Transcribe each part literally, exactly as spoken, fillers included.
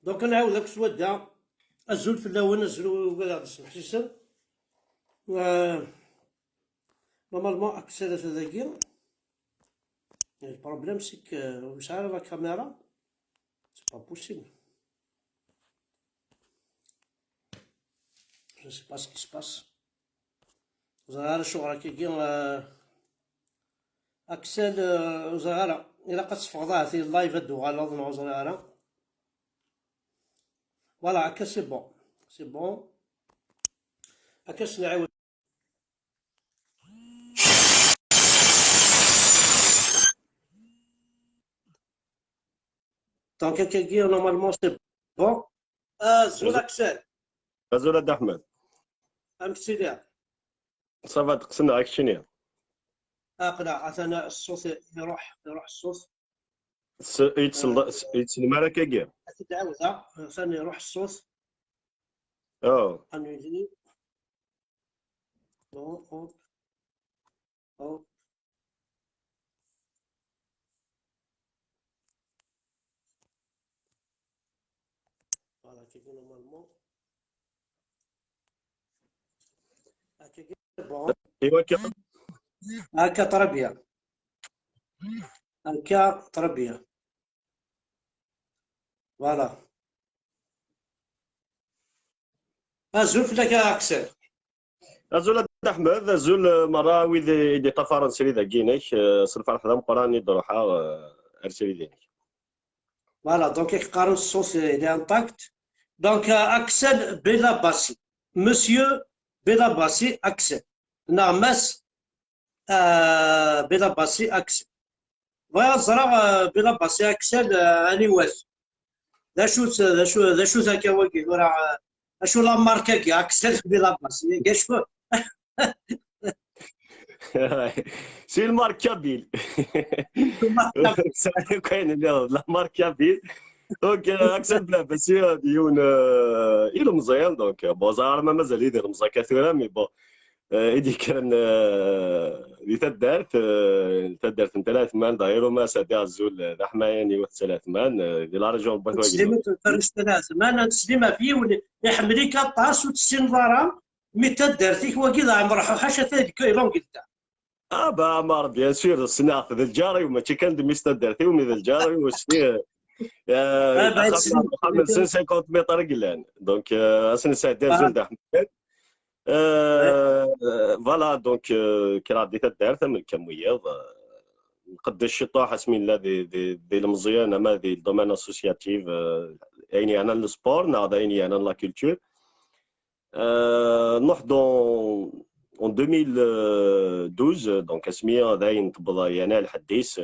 Donc, ad nɛawed akk s wadda. Azul fell-awen, azul i wigad i ɣ-d-yesneḥsisen. Euh, normalement, accès ata dagi. Le problème, c'est que ur yesɛi ara la caméra. C'est pas possible. Je sais pas ce qui se passe. Ur ẓriɣ ara acuɣer akkagi, euh, Axel, euh, ur ẓriɣ ara. Ilaq ad teffɣeḍ ahat i live ad d-tuɣaleḍ, neɣ ur ẓriɣ ara. Voilà, akka c'est bon. C'est bon. Akka s-nɛiwed. Donc, akkagi, normalement, c'est bon. Azul Axel. Azul a Dda Ḥmed. Amek tiliḍ? Ça va, ddeqs-nneɣ, a keččini? Aql-aɣ, atan ṣṣut iruḥ, iruḥ ṣṣut. S-, yettsel-, s-, yettsel mi ara akkagi? Ad t-id-ɛawdeɣ, atan iruḥ ṣṣut. Oh. Annulé. Bon, hop. Hop. Voilà, c'est bon normalement. Ah, c'est bon. Et OK. Ah, quatre bien. Ah, quatre bien. Voilà. Azul fell-ak a Axel. Azul a Dda Ḥmed, azul, eh, merra wid i d-iṭṭafaren srid-agi-inek, eh, s lferḥ d ameqqran i d-ruḥeɣ, eh, ar srid-inek. Voilà, donc i qqaren ṣṣut, eh, il est intact. Donc, euh, Axel Belabassi, Monsieur Belabassi Axel, neɣ Mass, euh, Belabassi Axel. Bɣiɣ ad ẓreɣ, euh, Belabassi Axel, euh, aniwa-t? D acu-t, d acu, d acu-t akka wagi tura, euh, acu la marque-agi, Axel Belabassi, acu? C'est une marque kabyle. C'est une marque kabyle. C'est une marque kabyle. Donc, euh, Axel Belabassi, euh, d yiwen, euh, ilemẓi, donc, euh, bon, ẓer ma mazal-it d ilemẓi akka tura, mais bon, euh, i d-yekkren, euh, di taddart, euh, taddart n Tala Tman, d'ailleurs, ma s-ɛeddiɣ azul, euh, d aḥmayan i wat Tala Tman, euh, di la région n Wat Wagennun. Slimat n Tala Tman, ad neslim ɣef yiwen iḥemmel-ik aṭas, ur tessineḍ ara, mi taddart-ik wagi d Ɛmer Ḥuḥac, ata deg l'Angleterre. Ah, bah, Ɛmer, bien sûr, ssneɣ-t, d lǧar-iw, mačči kan d mmi-s n taddart-iw, mais d lǧar-iw aussi. Ah, bah, axxam-nsen cinquante mètres i yellan. Donc, euh, ad s-nesɛeddi azul d Aḥmed. Euh, euh, voilà, donc, euh, kkreɣ di taddart, am lkam wiyiḍ, euh, nqeddec ciṭuḥ asmi nella di, di, di lemẓiyen, ama di le domaine associatif, euh, ayen yeɛnan le sport, neɣ d ayen yeɛnan la culture. Euh, نروح dans, en deux mille douze, donc asmi dayen tewweḍ yani lḥedd-is,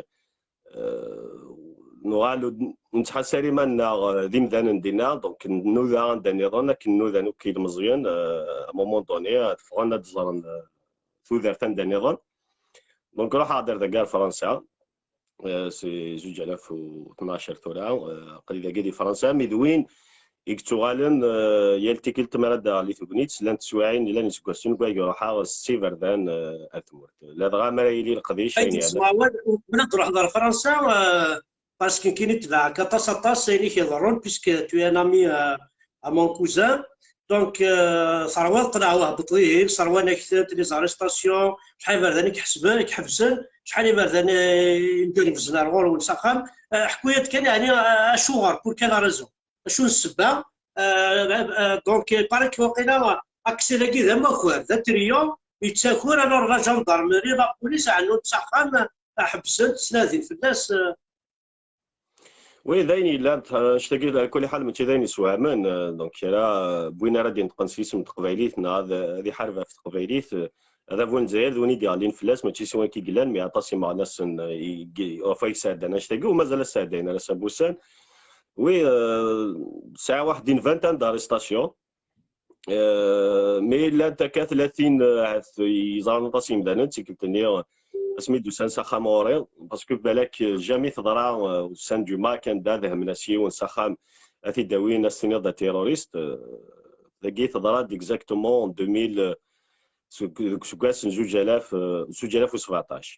euh, nuɣal ur d-, nettḥasar iman-nneɣ, euh, d imdanen dinna, donc nnuda anda nniḍen, akken nnudan akk ilmeẓyen, euh, à un moment donné, ad ffɣen ad ẓren, euh, tudert anda nniḍen. Donc ruḥeɣ-d ar dagi ar Fransa. Euh, c'est zuǧ alaf u tnac ar tura, euh, aql-i dagi di Fransa, mi d win i yettuɣalen, euh, yal tikkelt mi ara d-teɣli tegnit, llant teswiɛin, llan iseggasen deg wayeg ruḥeɣ s iberdan, euh, ar tmurt. Ladɣa mi ara yili leqdic, ay ayen yeɛnan. Wawal, uqbel ad d-truḥeḍ ar Fransa, euh, parce que nekkini tebɛeɣ-k aṭas, aṭas ayen i k-iḍerrun, puisque tu es un ami, euh, à mon cousin. Donc, euh, terwiḍ ṭṭneɛ wahbeṭ dihin, sserwan-ak-tent, les arrestations, acḥal iberdan i k-ḥesben, i k-ḥebsen, acḥal iberdan i, i m-d-irebzen ar ɣur-wen s axxam. Euh, ḥku-yad kan, yeɛni, euh, acuɣer, pour quelle raison? Acu n ssebba? Euh, euh, euh, donc, il paraît que waqila aksel-agi d amakar, d atriyo, yettaker, alors la gendarmerie, la police, ɛennun-t s axxam, ḥebsen-t, ttnadin fell-as, euh, Oui, d ayen yellan, t-, annect-agi, ɛla kulli ḥal, mačči d ayen yessewhamen, euh, donc, kra, euh, n win ara d-ineṭqen s yisem n teqbaylit, neɣ ad, ad iḥareb ɣef teqbaylit, euh, adabu n Lezzayer d win i d-iɣellin fell-as, mačči s wayen i yellan, mais aṭas imeɣnasen, euh, i, i, ɣef wayeg sɛeddan annect-agi, u mazal ad sɛeddayen ar ass-a n wussan. Oui, euh, sɛiɣ waḥed une vingtaine d'arrestations. Euh, mais llant akka tlatin, euh, ahat yeẓran aṭas yimdanen, tikkelt-nni, asmi d-usan s axxam ɣur-i, parce que balak, euh, jamais teḍra, euh, au sein du MAK, anda ad hemen-as yiwen s axxam, ad t-id-awin, ad s-tiniḍ d terroriste. Euh, dagi teḍra-d exactement en deux mille, euh, seg, deg useggas n zuǧ alaf, euh, zuǧ alaf u sbeɛṭac.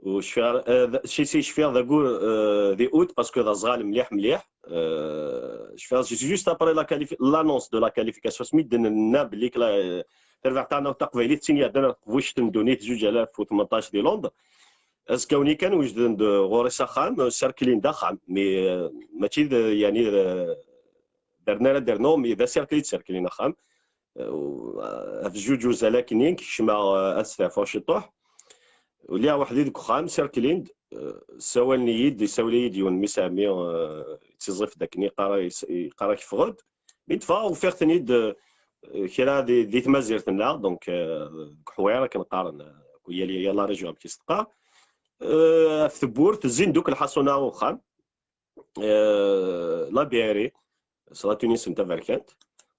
U cfiɣ, eh, d- si, si, cfiɣ d agur, eh, di août, parce que d aẓɣal mliḥ, mliḥ. Eh, cfiɣ, ju- juste après la qualifi-, l'annonce de la qualification, asmi d-nenna belli que la, eh, tarbaɛt taɣelnawt taqbaylit d tin iɛeddan ar teqbuct n ddunit zuǧ alaf u tmenṭac di Londres. Azekka-nni kan wejden-d ɣur-i s axxam, eh, serklen-d axxam, mais, eh, mačči d, yani, d, d rnu ara d-rnuɣ, mais d aserkli i d-serklen axxam. Eh, u, eh, ɣef zuǧ uzal akkenni, kecmeɣ, eh, ad steɛfuɣ ciṭuḥ. Lliɣ weḥd-i deg uxxam, serklen-d, eh, ssawalen-iyi-d, issawel-iyi-d yiwen mmi-s ɛemmi, eh, yettiẓẓif-d akken yeqqar, yeqqar-ak ffeɣ-d. Mi d-ffɣeɣ, ufiɣ-ten-id, eh, kra di, di tmazirt-nneɣ, donc, eh, deg uḥwir akken qqaren, eh, yal, yal la région amek i s-teqqar. Eh, ɣef tewwurt, zzin-d akk lḥaṣuna n uxxam. Eh, la B R I, ṣṣratun-nsen taberkant.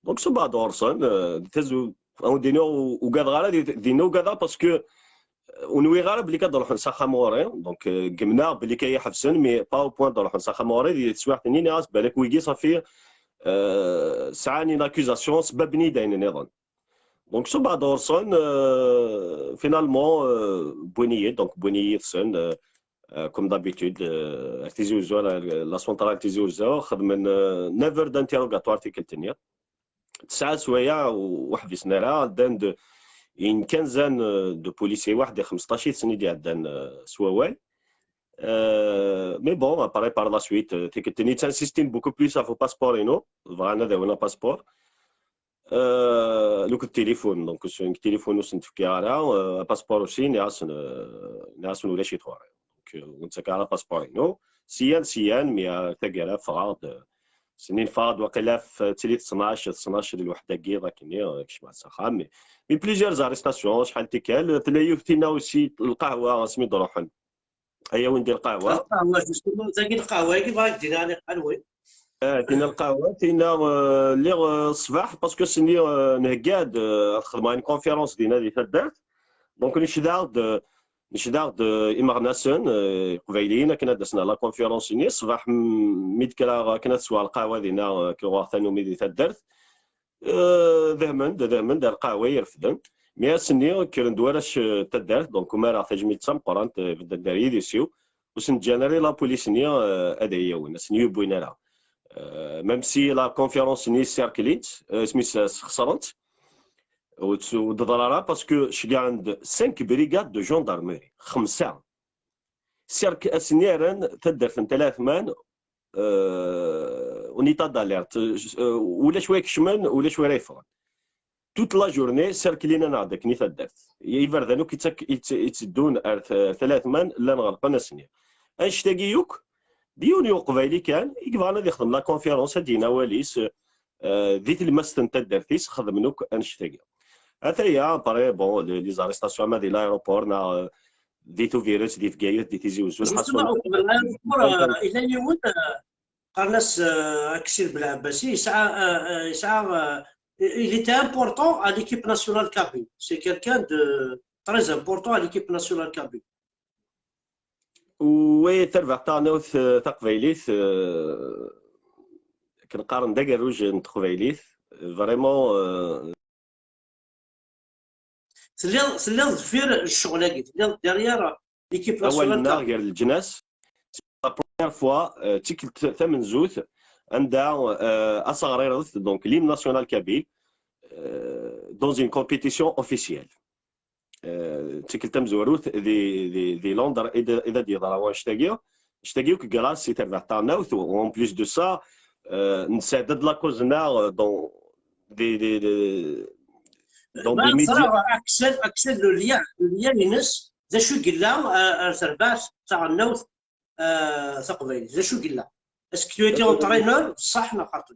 Donc, ṣubbeɣ-d ɣur-sen, eh, di tazu-, ad wen-d-iniɣ, u-, ugadeɣ ara di, dinna ugadeɣ, parce que, eh, ur nwiɣ ara belli ad d-ruḥen s axxam ɣur-i. Donc, eh, gemneɣ belli ad iyi-ḥebsen, mais pas au point ad ruḥen s axxam ɣur-i. Di teswiɛt-nni, nniɣ-as, balak wigi, safi, eh, sɛan une accusation, sebbaben-iyi-d ayen nniḍen. Donc, ṣubbeɣ-d ɣur-sen, euh, finalement, euh, wwin-iyi-d, donc, wwin-iyi yid-sen, euh, euh, comme d'habitude, euh, ar Tizi Uzzu, la, la centrale Tizi Uzzu, xedmen, euh, neuf heures d'interrogatoire tikkelt-nni. Tesɛa swayeɛ u-, ur ḥbisen ara, ddan-d une quinzaine, euh, de policiers, waḥed i xmesṭac yid-sen i d-iɛeddan, euh, s wawal. Euh, mais bon, après, par la suite, euh, tikkelt-nni, ils insistent beaucoup plus ɣef upaspor-inu, bɣan ad awin apaspor. Euh, lukan d tilifun, donc, s-, tilifun ur sen-t-fkiɣ ara, euh, apaspor aussi, nniɣ-asen, euh, nniɣ-asen ulac-it ɣur-i. Donc, euh, ur nettak ara apaspor-inu. Syan, syan, mi ar taggara ffɣeɣ-d, euh, s-, nnin ffɣeɣ-d waqila f tili tnac, tnac d lweḥda n yiḍ akkenni, euh, kecmeɣ s axxam. Mais, mais plusieurs arrestations, acḥal n tikkal, tella yiwet tinna aussi lqahwa asmi d-ruḥen. Ay awin di lqahwa. Lqahwa, justement, tagi lqahwa, i bɣa k-d-iniɣ, anwa? Ah, tinna lqahwa, tinna, euh, lliɣ, euh, ṣṣbeḥ, parce que s-nni, euh, nhegga-d, euh, ad xedmeɣ une conférence dinna di taddart. Donc, necdeɣ-d, euh, necdeɣ-d, euh, imeɣnasen, euh, iqbayliyen, akken ad d-asen ɣer la conférence-nni. Ṣṣbeḥ, m-, mi d-kkreɣ akken ad sweɣ lqahwa dinna, euh, kkreɣ uɣeɣ tanumi di taddart. Eh, dehmen-d, dehmen-d ar lqahwa i refden. Mi ass-nni, kkren-d warrac, eh, taddart, donc umareɣ tajmilt d tameqqrant, eh, bedden-d ar yidis-iw. Ur sen-ǧǧan ara i la police-nni, eh, ad iyi-awin, ur sen-iyi-wwin ara. Eh, même si la conférence-nni sserklen-tt, eh, isem-is, eh, sxeṣren-tt, ur tt-, ur d-teḍra ara, parce que ceggɛen-d cinq brigades de gendarmerie, xemsa. Sserk-, ass-nni rran taddart n Tala Ɛetman, euh, en état d'alerte. Euh, ulac wa ikecmen, ulac wa ara yeffɣen. Toute la journée, sserklen-aneɣ-d akken i taddart. Iberdan akk ittak-, itt-, itteddun ar t-, Tala Ɛetman, llan ɣelqen ass-nni. Annect-agi akk, d yiwen n uqbayli kan i yebɣan ad yexdem la conférence, ad d-yini awal-is, euh, di tlemmast n taddart-is, xedmen akk annect-agi. Ataya, après, bon, les, les arrestations, ama di l'aéroport, neɣ, euh, di Tubiret, di Bgayet, di Tizi Uzzu, justement, lḥaṣun. Uqbel aéroport, euh, yella yiwen, euh, qqaren-as, euh, Aksil Belɛebbasi, yesɛa, euh, euh, yesɛa, euh, il était important à l'équipe nationale kabyle. C'est quelqu'un de très important à l'équipe nationale kabyle. Oui, tarbaɛt taɣelnawt, euh, taqbaylit, euh, akken qqaren d agerruj n teqbaylit, vraiment, euh, Telliḍ, telliḍ deffir ccɣel-agi, telliḍ derrière l'équipe nationale. Awal-nneɣ gar leǧnas, c'est la première fois, euh, d tikkelt tamenzut, anda, euh, ad teɣrireḍ, donc, l'hymne national kabyle, euh, dans une compétition officielle. Euh, d tikkelt tamezwarut di, di, di Londres i d, i d ad yeḍra wannect-agi. Annect-agi akk grâce i tarbaɛt taɣelnawt, u en plus de ça, euh, nesɛedda-d la cause-nneɣ, euh, dans, di, di, di, dans des médias. Ẓriɣ Axel, Axel, le lien, le lien-ines, d acu i yella, euh, ar terbaɛt taɣelnawt, euh, taqbaylit, d acu i yella? Est-ce que tu étais entraîneur, ṣṣeḥ neɣ xaṭi?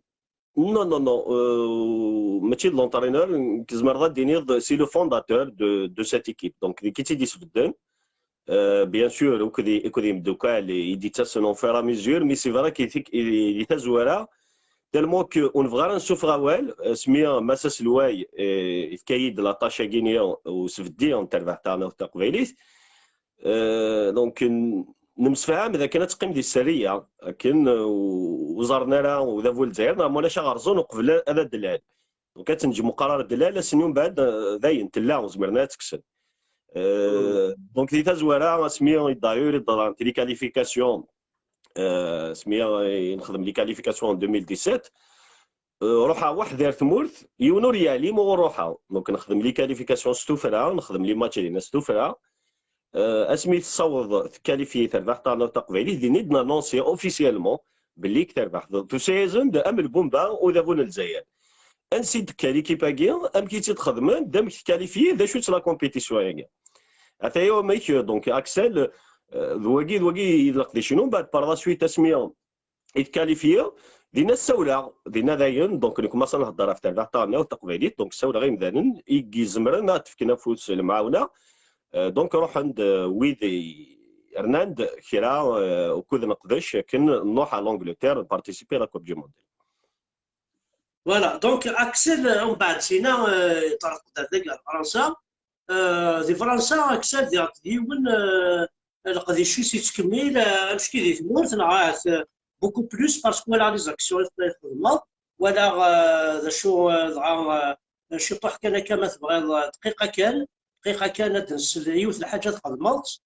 Non, non, non. Euh, mačči d l'entraîneur, tzemreḍ ad d-tiniḍ, c'est le fondateur de, de cette équipe. Donc, d nekk i tt-id-isbedden. Euh, bien sûr, akked, akked imeddukal i d-yettasen au fur et à mesure, mais c'est vrai que di, di tazwara, tellement que ur nebɣi ara ad nessufeɣ awal, asmi Mass Aselway, euh, yefka-yi-d la tâche-agi-nni, usbeddi n terbaɛt taɣelnawt taqbaylit, Euh, donc, n-, nemsefham d akken ad teqqim di sserriya, akken, euh, ur ẓerren ara udabu n Lezzayer, neɣ ma ulac aɣerẓun uqbel ad d-lal. Donc, ad tenǧem uqrar d-lal, ass-nni umbeɛd, euh, dayen, tella, ur zmiren ara ad tt-kksen. Euh, donc, di tazwara, asmi i d-, d'ailleurs, i d-ḍrant les qualifications, euh, asmi i nexdem les qualifications en deux mille dix-sept, euh, ruḥeɣ weḥd ar tmurt, yiwen ur yeɛlim uɣur ruḥeɣ. Donc, nexdem les qualifications s tuffra, nexdem les matchs dinna s tuffra. Euh, asmi tessaweḍ tkalifyi terbaɛt n taqbaylit, din i d-nanonsi officiellement belli terbeḥ. Tusa-yasen-d am lbumba udabu n Lezzayer. Ansi d-tekka l'équipe-agi, amek i tt-id-xedmen, d amek tkalifyi, d acu-tt la compétition-agi. Ataya wamek, donc, Axel, euh, d wagi, d wagi i d leqdic-inu, mbeɛd par la suite asmi i tkalifyi, dinna ssawleɣ, dinna dayen, donc, nekkumaṣ ad nhedder ɣef terbaɛt taɣelnawt taqbaylit, donc, ssawleɣ i yimdanen i izemren ad d-fken afus, lemɛawna, euh, donc, ruḥen-d, euh, wid i rnan-d kra, euh, ukud neqdec akken nruḥ à l'Angleterre, participer à la Coupe du Monde. Voilà, donc, Axel, euh, umbeɛd sina, euh, yeṭṭerḍeq-d ar dagi ar Fransa. Euh, di Fransa, Axel, diɣ d yiwen, euh, leqdic-is yettkemmil, euh, annect-i di tmurt, neɣ ahat, euh, beaucoup plus, parce que walaɣ les actions i txedmeḍ, walaɣ, euh, d acu, euh, dɣa, euh, ciṭuḥ kan akka, ma tebɣiḍ, euh, dqiqa kan, dqiqa kan ad d-nsel yiwet n lḥaǧa txedmeḍ-tt.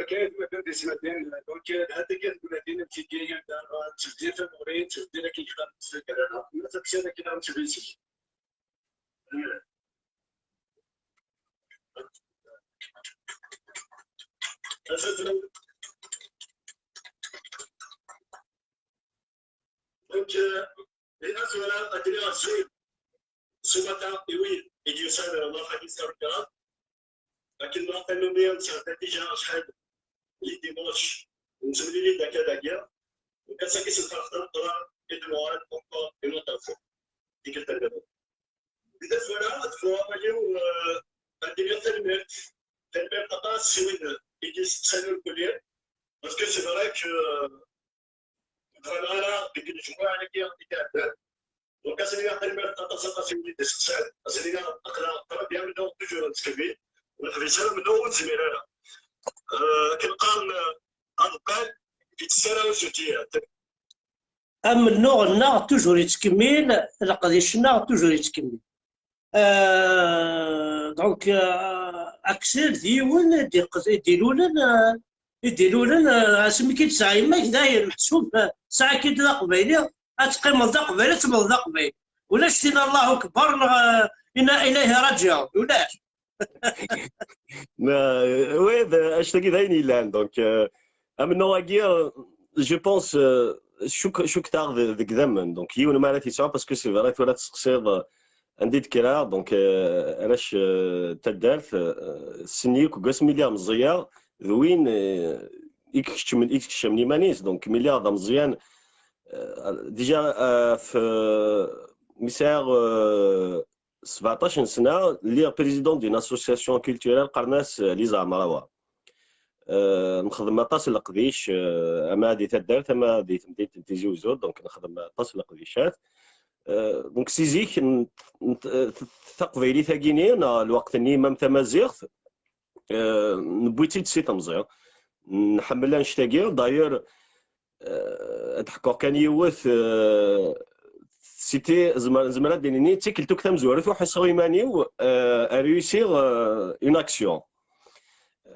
Ok, donc, euh, هذا كان بلادين تيجي تبدي في المغرب، تبدي لك يخدم في الكلام. ما تكسر كلام تبيسي. Donc, euh, les nationales, à travers ce, ce matin, et oui, et Dieu sait, euh, ma famille, ça regarde. لكن ما قالوا لي أنت déjà شحال les dimanches. نزل لي داك هذاك، وكان ساكي سنتر خطر، قرا، et de morale, encore, et non, t'as faux. ديك التربيه. Peut-être, voilà, tu vois, voyez, euh, la dernière telle merde, telle merde, papa, c'est une, et qui s'est le collier. Parce que c'est vrai que, euh, vraiment, là, depuis le juin, avec les, avec les, donc, quand c'est la dernière, t'as pas ça, c'est une idée sociale, parce que les gars, après, après, bien, donc, toujours un petit peu, on a fait ça, mais non, on se met là. Euh, كنقام، آه، نقال في السنة وشتيات. Amennuɣ-nneɣ toujours yettkemmil, leqdic-nneɣ toujours yettkemmil. Euh, donc, euh, Axel d yiwen i d-iqed-, i d-ilulen, euh, i d-ilulen, euh, asmi k-id-tesɛa yemma-k dayen meḥsub, euh, tesɛa-k-id d aqbayli, ad teqqimeḍ d aqbayli, ad temmdeḍ d aqbayli. Ulac tin Allahu Akbar, neɣ, euh, inna ilayhi rajiɛun, ulac. Ma, oui, d, anect-agi d ayen yellan. Donc, euh, amennuɣ-agi, euh, je pense, euh, cuk-, cukteɣ d, deg idammen. Donc, yiwen ma ara t-yesɛu, parce que c'est vrai, tura tesseqsiḍ, euh, anda i d-kkreɣ. Donc, euh, arrac, euh, taddart, euh, ssni akk deg wasmi lliɣ meẓẓiyeɣ, d win, euh, i ikeččmen, i ikeččmen iman-is. Donc, mi lliɣ d ameẓyan, euh, déjà, euh, f-, mi sɛiɣ, euh, sbeɛṭac n sna, lliɣ président d'une association culturelle qqaren-as, euh, Les Amrawa. Euh, nexdem aṭas n leqdic, euh, ama di taddart, ama di temdint n Tizi Uzzu, donc nexdem aṭas n leqdicat. Euh, donc si zik, n-, n-, taqbaylit-agi-ni, neɣ lweqt-nni, même tamaziɣt, euh, newwi-tt-id si temẓi. Nḥemmel annect-agi, d'ailleurs, euh, ad ḥkuɣ kan yiwet, euh, c'était, zemreɣ, zemreɣ ad d-nini, d tikkelt akk tamezwarut ur ḥusseɣ iman-iw, euh, réussir, euh, une action.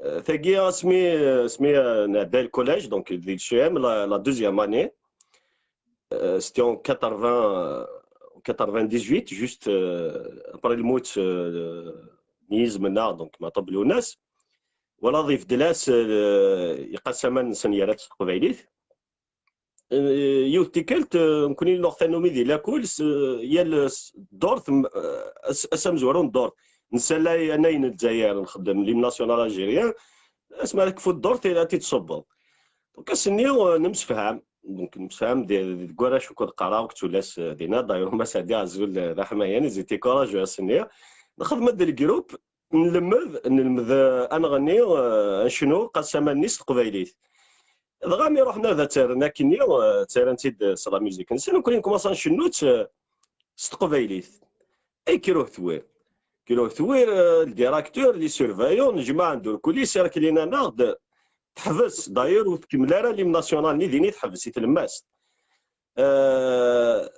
Euh, tagi, asmi, asmi, euh, nɛedda le collège, donc, di le C M, la, la deuxième année, euh, c'était en quatre-vingts, euh, en quatre-vingt-dix-huit, juste, euh, après le mot, euh, n yizem-nneɣ, donc, Maɛṭub Lwennas. Walaɣ ibeddel-as, euh, iqas aman-nsen yerra-tt s teqbaylit. Euh, yiwet tikkelt, euh, nekkni nuɣ tannumi di lakul, s-, yal s-, ddurt, m-, euh, ass, ass amezwaru n ddurt. Nsalay anay n Lezzayer, nxeddem l'hymne national algérien, asmi ara tekfu ddurt, ad t-id-ṣubbeḍ. Donc, ass-nni, euh, nemsefham. Donc, nemsefham di, di, deg warrac ukud qqareɣ, akked tullas, euh, dinna. D'ailleurs, Mass Ɛeddi Ɛezzul, euh, d aḥmayan, ils étaient courageux ass-nni. Nxedem-d le groupe, nlemmed, nlemmed, euh, ad nɣenni, euh, ad necnu, ɣas aman-nni s teqbaylit. Dɣa mi ruḥen ad tt-rren akkenni, euh, ttarran-tt-id s la musique-nsen, nekkni nkumaṣ ad ncennu-tt, euh, s teqbaylit. Ay kruh twer. Kilo twir, euh, le directeur, les surveillants, nejmaɛ-d urkul, sirklen-aneɣ-d, teḥbes. D'ailleurs, ur tkemmel ara l'hymne national-nni, din i teḥbes, i tlemmast. Euh,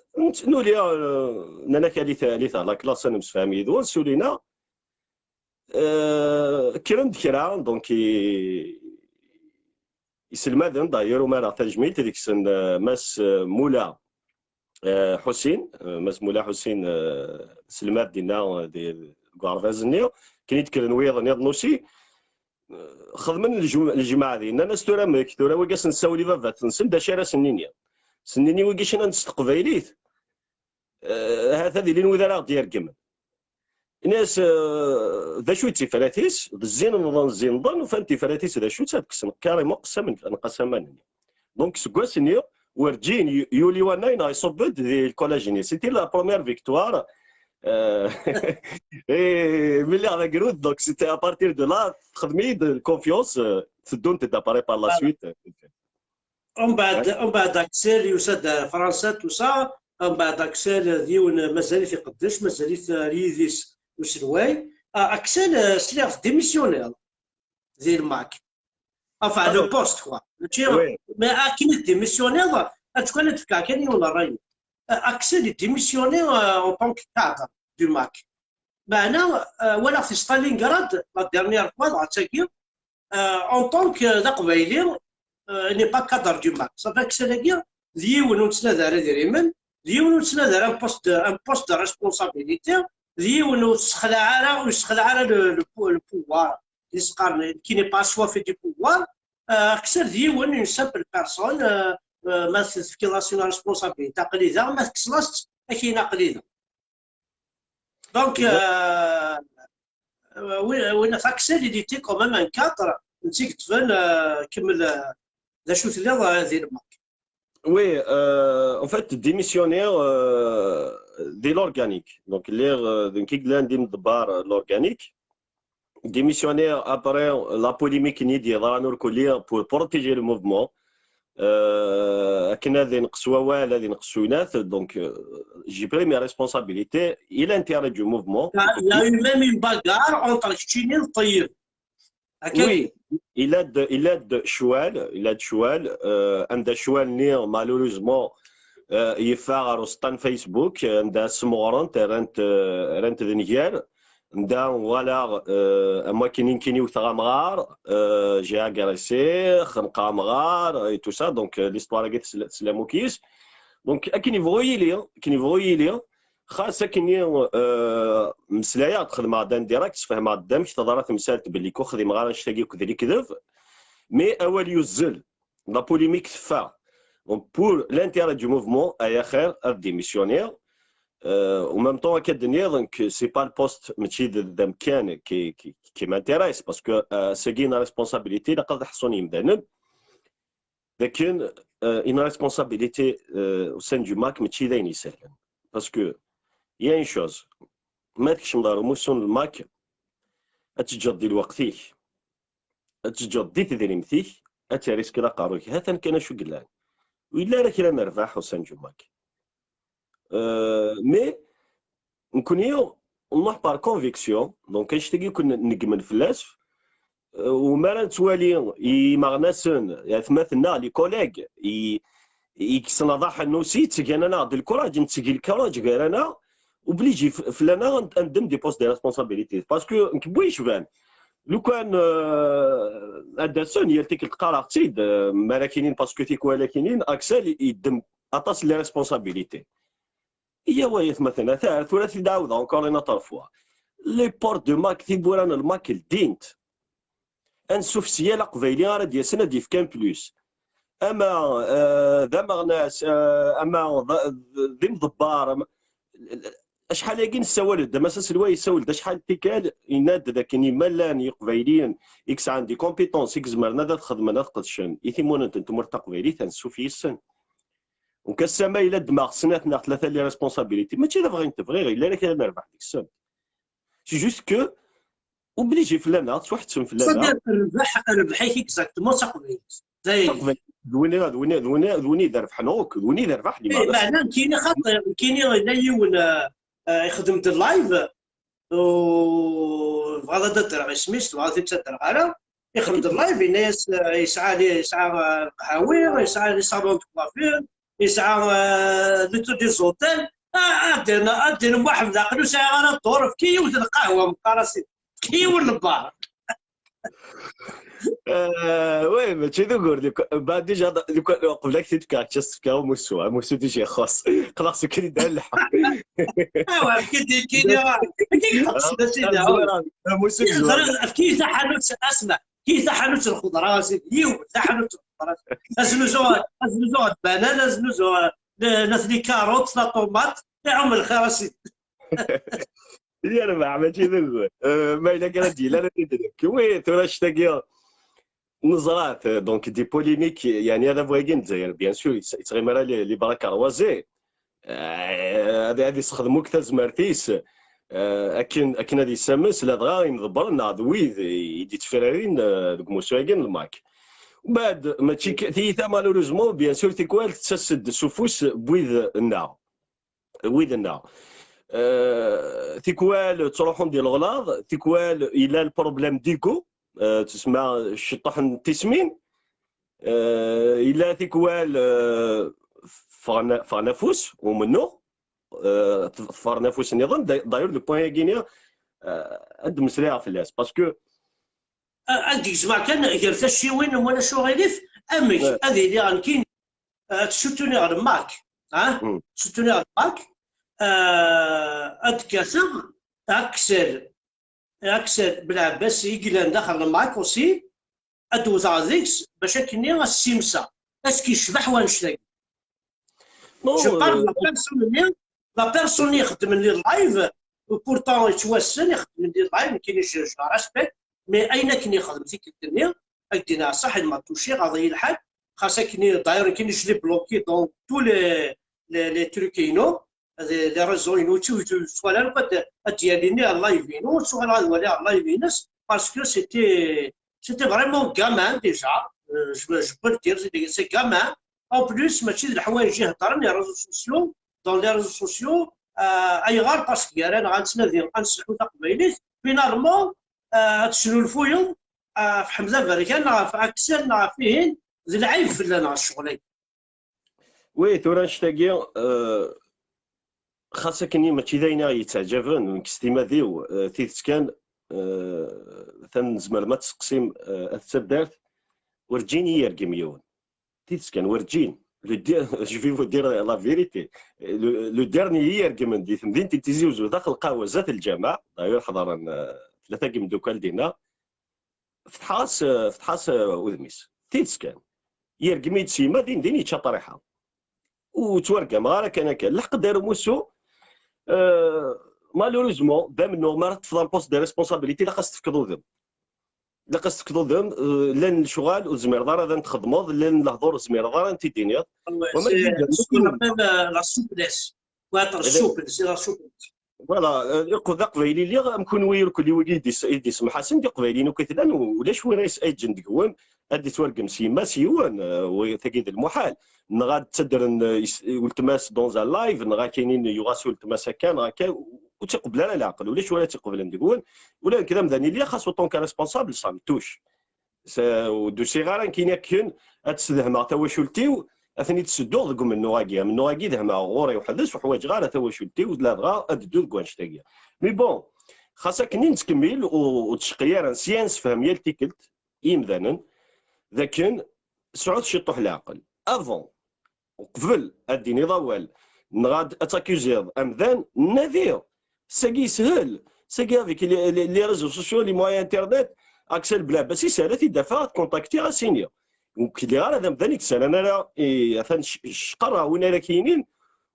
nuli, euh, nnan-ak ali ta, ali ta, la classe, ad nemsefham yid-wen, suli-neɣ. Euh, kkren-d kra, donc, i, iselmaden, d'ailleurs, umareɣ tajmilt deg-sen, euh, Mass, euh, Mula, euh, Ḥusin, euh, Mass Mula Ḥusin, euh, selmad dinna, euh, di, deg uɣerbaz-nni, akken i d-kkren wiyaḍ nniḍen aussi, euh, xedmen lejm-, lejmaɛ din, nnan-as tura mek, tura wigi ad s-nessawel i baba-tsen, d acu ara sen-nini? Sen-nini wigi cnan s teqbaylit, eh, ahat ad ilin wid ara ɣ-d-yergmen. Ini-as, eh, d acu i d tifrat-is, d zzin nḍen, zzin nḍen, ufan tifrat-is d acu-tt, ad kksen carrément aqessam n, n qasaman-nni. Donc, seg wass-nni, werǧin y-, yuli wannay neɣ iṣubb-d di lkolaj-nni. C'était la première victoire. Euh, et mi lliɣ d agrud, donc c'était à partir de là, texdem-iyi-d confiance, euh, teddunt-d après par la suite. Umbeɛd, umbeɛd Axel yusa-d ar Fransa, tusa, umbeɛd Axel d yiwen mazal-it iqeddec, mazal-it ar yidis uselway. Ah, Axel, eh, sliɣ tdimisyuniḍ di lmak. Enfin, le poste, quoi. Mačči, mais akken i tdimisyuniḍ, ad tkun ad d-fkeɣ kan yiwen n ṛṛay. Ah, Axel i démissionné, euh, en tant que cadre du mak. Meɛna, euh, walaɣ-t i Stalingrad, la dernière fois, dɣa d tagi, euh, en tant que d aqbayli, euh, n'est pas cadre du mak. Ça fait que Axel-agi d yiwen ur nettnadi ara idrimen, d yiwen ur nettnadi ara un poste de, un poste de responsabilité, d yiwen ur tessexlaɛ ara, ur yessexlaɛ ara le, le pou-, le pouvoir, i s-qqaren, qui n'est pas assoiffé du pouvoir. Euh, Axel d yiwen, une simple personne, euh, euh, ma tefkiḍ-as une responsabilité, aql-i da, ma tekkseḍ-as-tt, akin aql-i da. Donc, euh, euh, oui, oui, Axel, il était quand même un cadre, n tigdfen, euh, kemmel, euh, d acu telliḍ, euh, di lmak. Oui, euh, en fait, démissionnaire, euh, di l'organique. Donc, lliɣ, euh, d nekk i yellan d imḍebber, euh, l'organique. Démissionnaire après la polémique-nni d-yeḍran urkul pour protéger le mouvement. Euh, akken ad inqes wawal, ad inqes cuylat, donc, euh, j'ai pris mes responsabilités et l'intérêt du mouvement. Il y a, il y a eu même une bagarre entre keččini d Ṭeyyeb. Oui, il a de, il a de cwal, il a de cwal, euh, anda cwal-nni, malheureusement, euh, yeffeɣ ɣer useṭṭa n Facebook, anda smeɣrent, rrant, euh, rrant d nnger. Anda uɣaleɣ, euh, am wakken i nekkini wteɣ amɣar, euh, j'ai agressé, xenqeɣ amɣar, et tout ça. Donc, euh, l'histoire-agi tesla-, teslam akk yis. Donc, akken yebɣu yili, akken yebɣu yili, xas akkenni, euh, meslayeɣ-d, xedmeɣ-d un direct, sfehmeɣ-d amek teḍra temsalt belli ur xdimeɣ ara annect-agi akk d lekdeb, mais awal yuzzel, la polémique teffeɣ. Donc, pour l'intérêt du mouvement, ay axir ad démissionniɣ. Euh, en même temps, akka d-nniɣ, donc, c'est pas le poste, mačči d, d amkan qui, qui, qui m'intéresse, parce que, euh, c'est une responsabilité, ilaq ad ḥṣun yemdanen. Lakin, euh, une responsabilité, euh, au sein du mak, mačči d ayen isehlen. Parce que, il y a une chose, ma tkecmeḍ ɣer umussu n lmak, ad teǧǧeḍ di lweqt-ik, ad teǧǧeḍ di tedrimt-ik, ad tarisked aqerru-k. Hatan kan acu yellan. Ur yelli ara kra n rrbeḥ au sein du mak. Euh, mais, nekkni, nruḥ par conviction, donc, annect-agi akk neggmen fell-as, euh, u mi ara nettwali imeɣnasen, atmaten-nneɣ, les collègues, i, i yekksen aḍaḥ-nni aussi, ttgan-aneɣ-d lkuraǧ, netteg lkuraǧ gar-aneɣ, obligé f-, fell-aneɣ ad, ad neddem des postes de responsabilité. Parce que, nekk, bu yecban, lukan, euh, ad d-asen, yal tikkelt qqareɣ-tt-id, euh, mi ara k-inin, parce que tikwal ad k-inin, Axel yeddem aṭas n les responsabilités. Iyaw ay atmaten, ata ar tura ad t-id-ɛawdeɣ encore une autre fois. Les portes de mak, tiwwura n lmak ldint. Ansuf s yal aqbayli ara d-yasen ad d-yefk un plus. Ama, euh, d ameɣnas, euh, ama d, d, d imḍebber, ama, acḥal-agi nessawal-d, ama s aselway yessawel-d acḥal n tikkal, yenna-d d akken ma llan Yiqbayliyen i yesɛan des compétences, i izemren ad, ad xedmen, ad qedcen i timunent n tmurt taqbaylit, ansuf yes-sen. Donc ass-a ma yella ddmeɣ snat neɣ tlata les responsabilités, mačči d abɣi n tebɣi, yella ara kra n rrbeḥ deg-sent. C'est juste que obligé fell-aneɣ, ttwaḥettmen fell-aneɣ. C'est-à-dire, rrbeḥ, rrbeḥ-ik exactement d taqbaylit. D ayen. Taqbaylit. D win i, d win i, d win i, d win i d rrbeḥ-nneɣ akk, d win i d rrbeḥ n, eh, imeɣnasen. Meɛna nekkini xaṭi, nekkini yella yiwen, euh, euh, ixdem-d live, ur bɣiɣ ad d-adreɣ isem-is, tebɣa ad t-id-adreɣ ara. Ixdem-d live, yenna-yas, eh, yesɛa, yesɛa, eh, lqahawi, yesɛa les salons de coiffure, yesɛa, eh, les, les hôtels. Ah, ad d-, ad d-, Muḥend, aql ur sɛiɣ ara ddur, efk-iyi yiwet n lqahwa, meqqar-as, efk-iyi yiwen n bar. Euh, oui, mais tu es d'accord. Bah, déjà, qbel ad k-t-id-fkeɣ, ad k-tt-fkeɣ umussu. Umussu déjà ixuṣ. Xlaṣ, akken i d-lḥeqq. Awa, efk-iyi-d, efk-iyi-d, efk-iyi-d, efk-iyi-d taḥanut, asma, efk-iyi taḥanut n lxeḍra, a sidi, yiw, taḥanut n lxeḍra. Aznuzuɣ, aznuzuɣ n banan, aznuzuɣ n, n, n les carottes, la tomate, iɛum lxir, a sidi. Yerbeḥ, mačči d ugur. Euh, ma yella kan ad d-yili ara t-id-nefk. Oui, tura annect-agi, neẓra-t, donc, des polémiques, yeɛni adabu-agi n Lezzayer, bien sûr, yettɣimi ara les, les bras croisés. Euh, ad, ad yessexdem akk tazmert-is, euh, akken, akken ad yessames, ladɣa imḍebbren neɣ d wid i d-yettfirarin, euh, deg umussu-agi n lmak. Mbeɛd, mačči tiyita, malheureusement, bien sûr, tikwal tettas-d s ufus n wid-nneɣ. Wid-nneɣ. Euh, tikwal ttruḥun di leɣlaḍ, tikwal yella le problème d'ego, euh, tesma ciṭṭaḥ n tismin, euh, yella tikwal, euh, ffɣen, ffɣen afus umennuɣ, euh, ffɣen afus nniḍen. D'ailleurs, le point-agi-nni, euh, ad d-mmeslayeɣ fell-as, parce que ad d-gezmeɣ kan gar tacciwin n walac uɣilif, amek ad iliɣ nekkini, ad sutuniɣ lmak, ah, sutuniɣ lmak, ad d-kkateɣ Aksel, Aksel Belɛebbas i yellan daxel lmak aussi, ad d-wwteɣ deg-s bac akkenni ad s-simseɣ, est-ce que yecbeḥ wannect-agi. Je parle de la personne-nni, la personne i ixeddmen les lives, pourtant yettwassen, ixeddmen les lives, nekkini je, je la respecte, mais ayen akken yexdem tikkelt-nni, ad k-d-iniɣ ṣṣeḥ, il m'a touché, ɣaḍ-iyi lḥal, xas akkenni, d'ailleurs, nekkini je l'ai bloqué dans tous les, les, les trucs-inu, les, les réseaux-inu, ur ttwali ara ad, ad d-yali ni ɣer live-inu, ur ttuɣaleɣ ad waliɣ live-ines, parce que c'était, c'était vraiment gamin déjà, euh, je, je peux le dire, c'est, c'est gamin, En plus, mačči d leḥwayeǧ i heddren les réseaux sociaux, dans les réseaux sociaux, euh, ayɣer? Parce que gar-aneɣ ad nettnadi ad nesselḥu taqbaylit, finalement, euh, ad tesnulfuyeḍ, euh, ɣef Ḥmed Aberkan, neɣ ɣef Aksel, neɣ ɣef ihin, d lɛib fell-aneɣ ccɣel-agi. Oui, tura annect-agi, euh, xas akkenni mačči d ayen i ɣ-yettaɛǧaben, nekk s timmad-iw, euh, tidet kan, euh, atan tzemrem ad testeqsim, euh, at taddart, werǧin i yi-yergem yiwen. Tidet kan, werǧin. Le de-, je vais vous dire la vérité. Le, le dernier i yi-yergmen di temdint n Tizi Uzzu, daxel lqahwa zdat lǧameɛ, d'ailleurs ḥeḍren, euh, tlata n yimeddukal dinna, fetḥeɣ-as, euh, fetḥeɣ-as, euh, udem-is. Tidet kan. Yergem-iyi-d s yemma, din din yečča ṭriḥa. Ur ttwargameɣ ara kan akka. Lḥeqq Dda Umussu, euh, malheureusement, d amennuɣ, mi ara teṭṭfeḍ un poste de responsabilité, ilaq ad s-tefkeḍ udem. Ilaq ad s-tefkeḍ udem, euh, llan lecɣal ur tezmireḍ ara ad ten-txedmeḍ, llan lehdur ur tezmireḍ ara ad ten-id-tiniḍ. Wama c'est ce qu'on appelle, euh, la souplesse. Faut être souple, c'est la souplesse. Voilà, euh, iqu-, d aqbayli lliɣ, am kunwi irkelli wigi i d-is-, i d-isemḥasen, d iqbayliyen akk i tellan, u-, ulac win ay s-, ay yeǧǧen deg-wen, ad d-ittwargem s yemma-s yiwen, euh, wa-, tagi d lmuḥal. Neɣ ad ttaddren, euh, is-, weltma-s dans un live, neɣ akinin yuɣ-as weltma-s akka, neɣ akka, ur tt-iqebbel ara leɛqel, ulac win ara tt-iqeblen deg-wen. Ula nekk d amdan i lliɣ, xas autant que responsable, ça me touche. Sa-, ur d-usiɣ ara nekkini akken ad sdehmeɣ tawacult-iw, ad ten-id-sedduɣ deg umennuɣ-agi. Amennuɣ-agi dehmeɣ ɣur-i weḥd-s, ur ḥwaǧeɣ ara tawacult-iw, ladɣa ad dduɣ deg wannect-agi. Mais bon, xas akken i nettkemmil, ur, ur d-tecqi ara, nesya ad nessefhem yal tikkelt i yimdanen, d akken sɛut ciṭṭuḥ leɛqel. Avant, uqbel ad d-tiniḍ awal, neɣ ad, ad takiziḍ amdan, nadi. Sagi yeshel. Sagi avec les, les, les réseaux sociaux, les moyens internet, Aksel Belɛebbas yeshel ad t-id-afeɣ, ad t-kontaktiɣ, ad s-iniɣ. Ur k-lliɣ ara d amdan i yessalan ara, i, atan c-, cqarreɣ win ara k-yinin,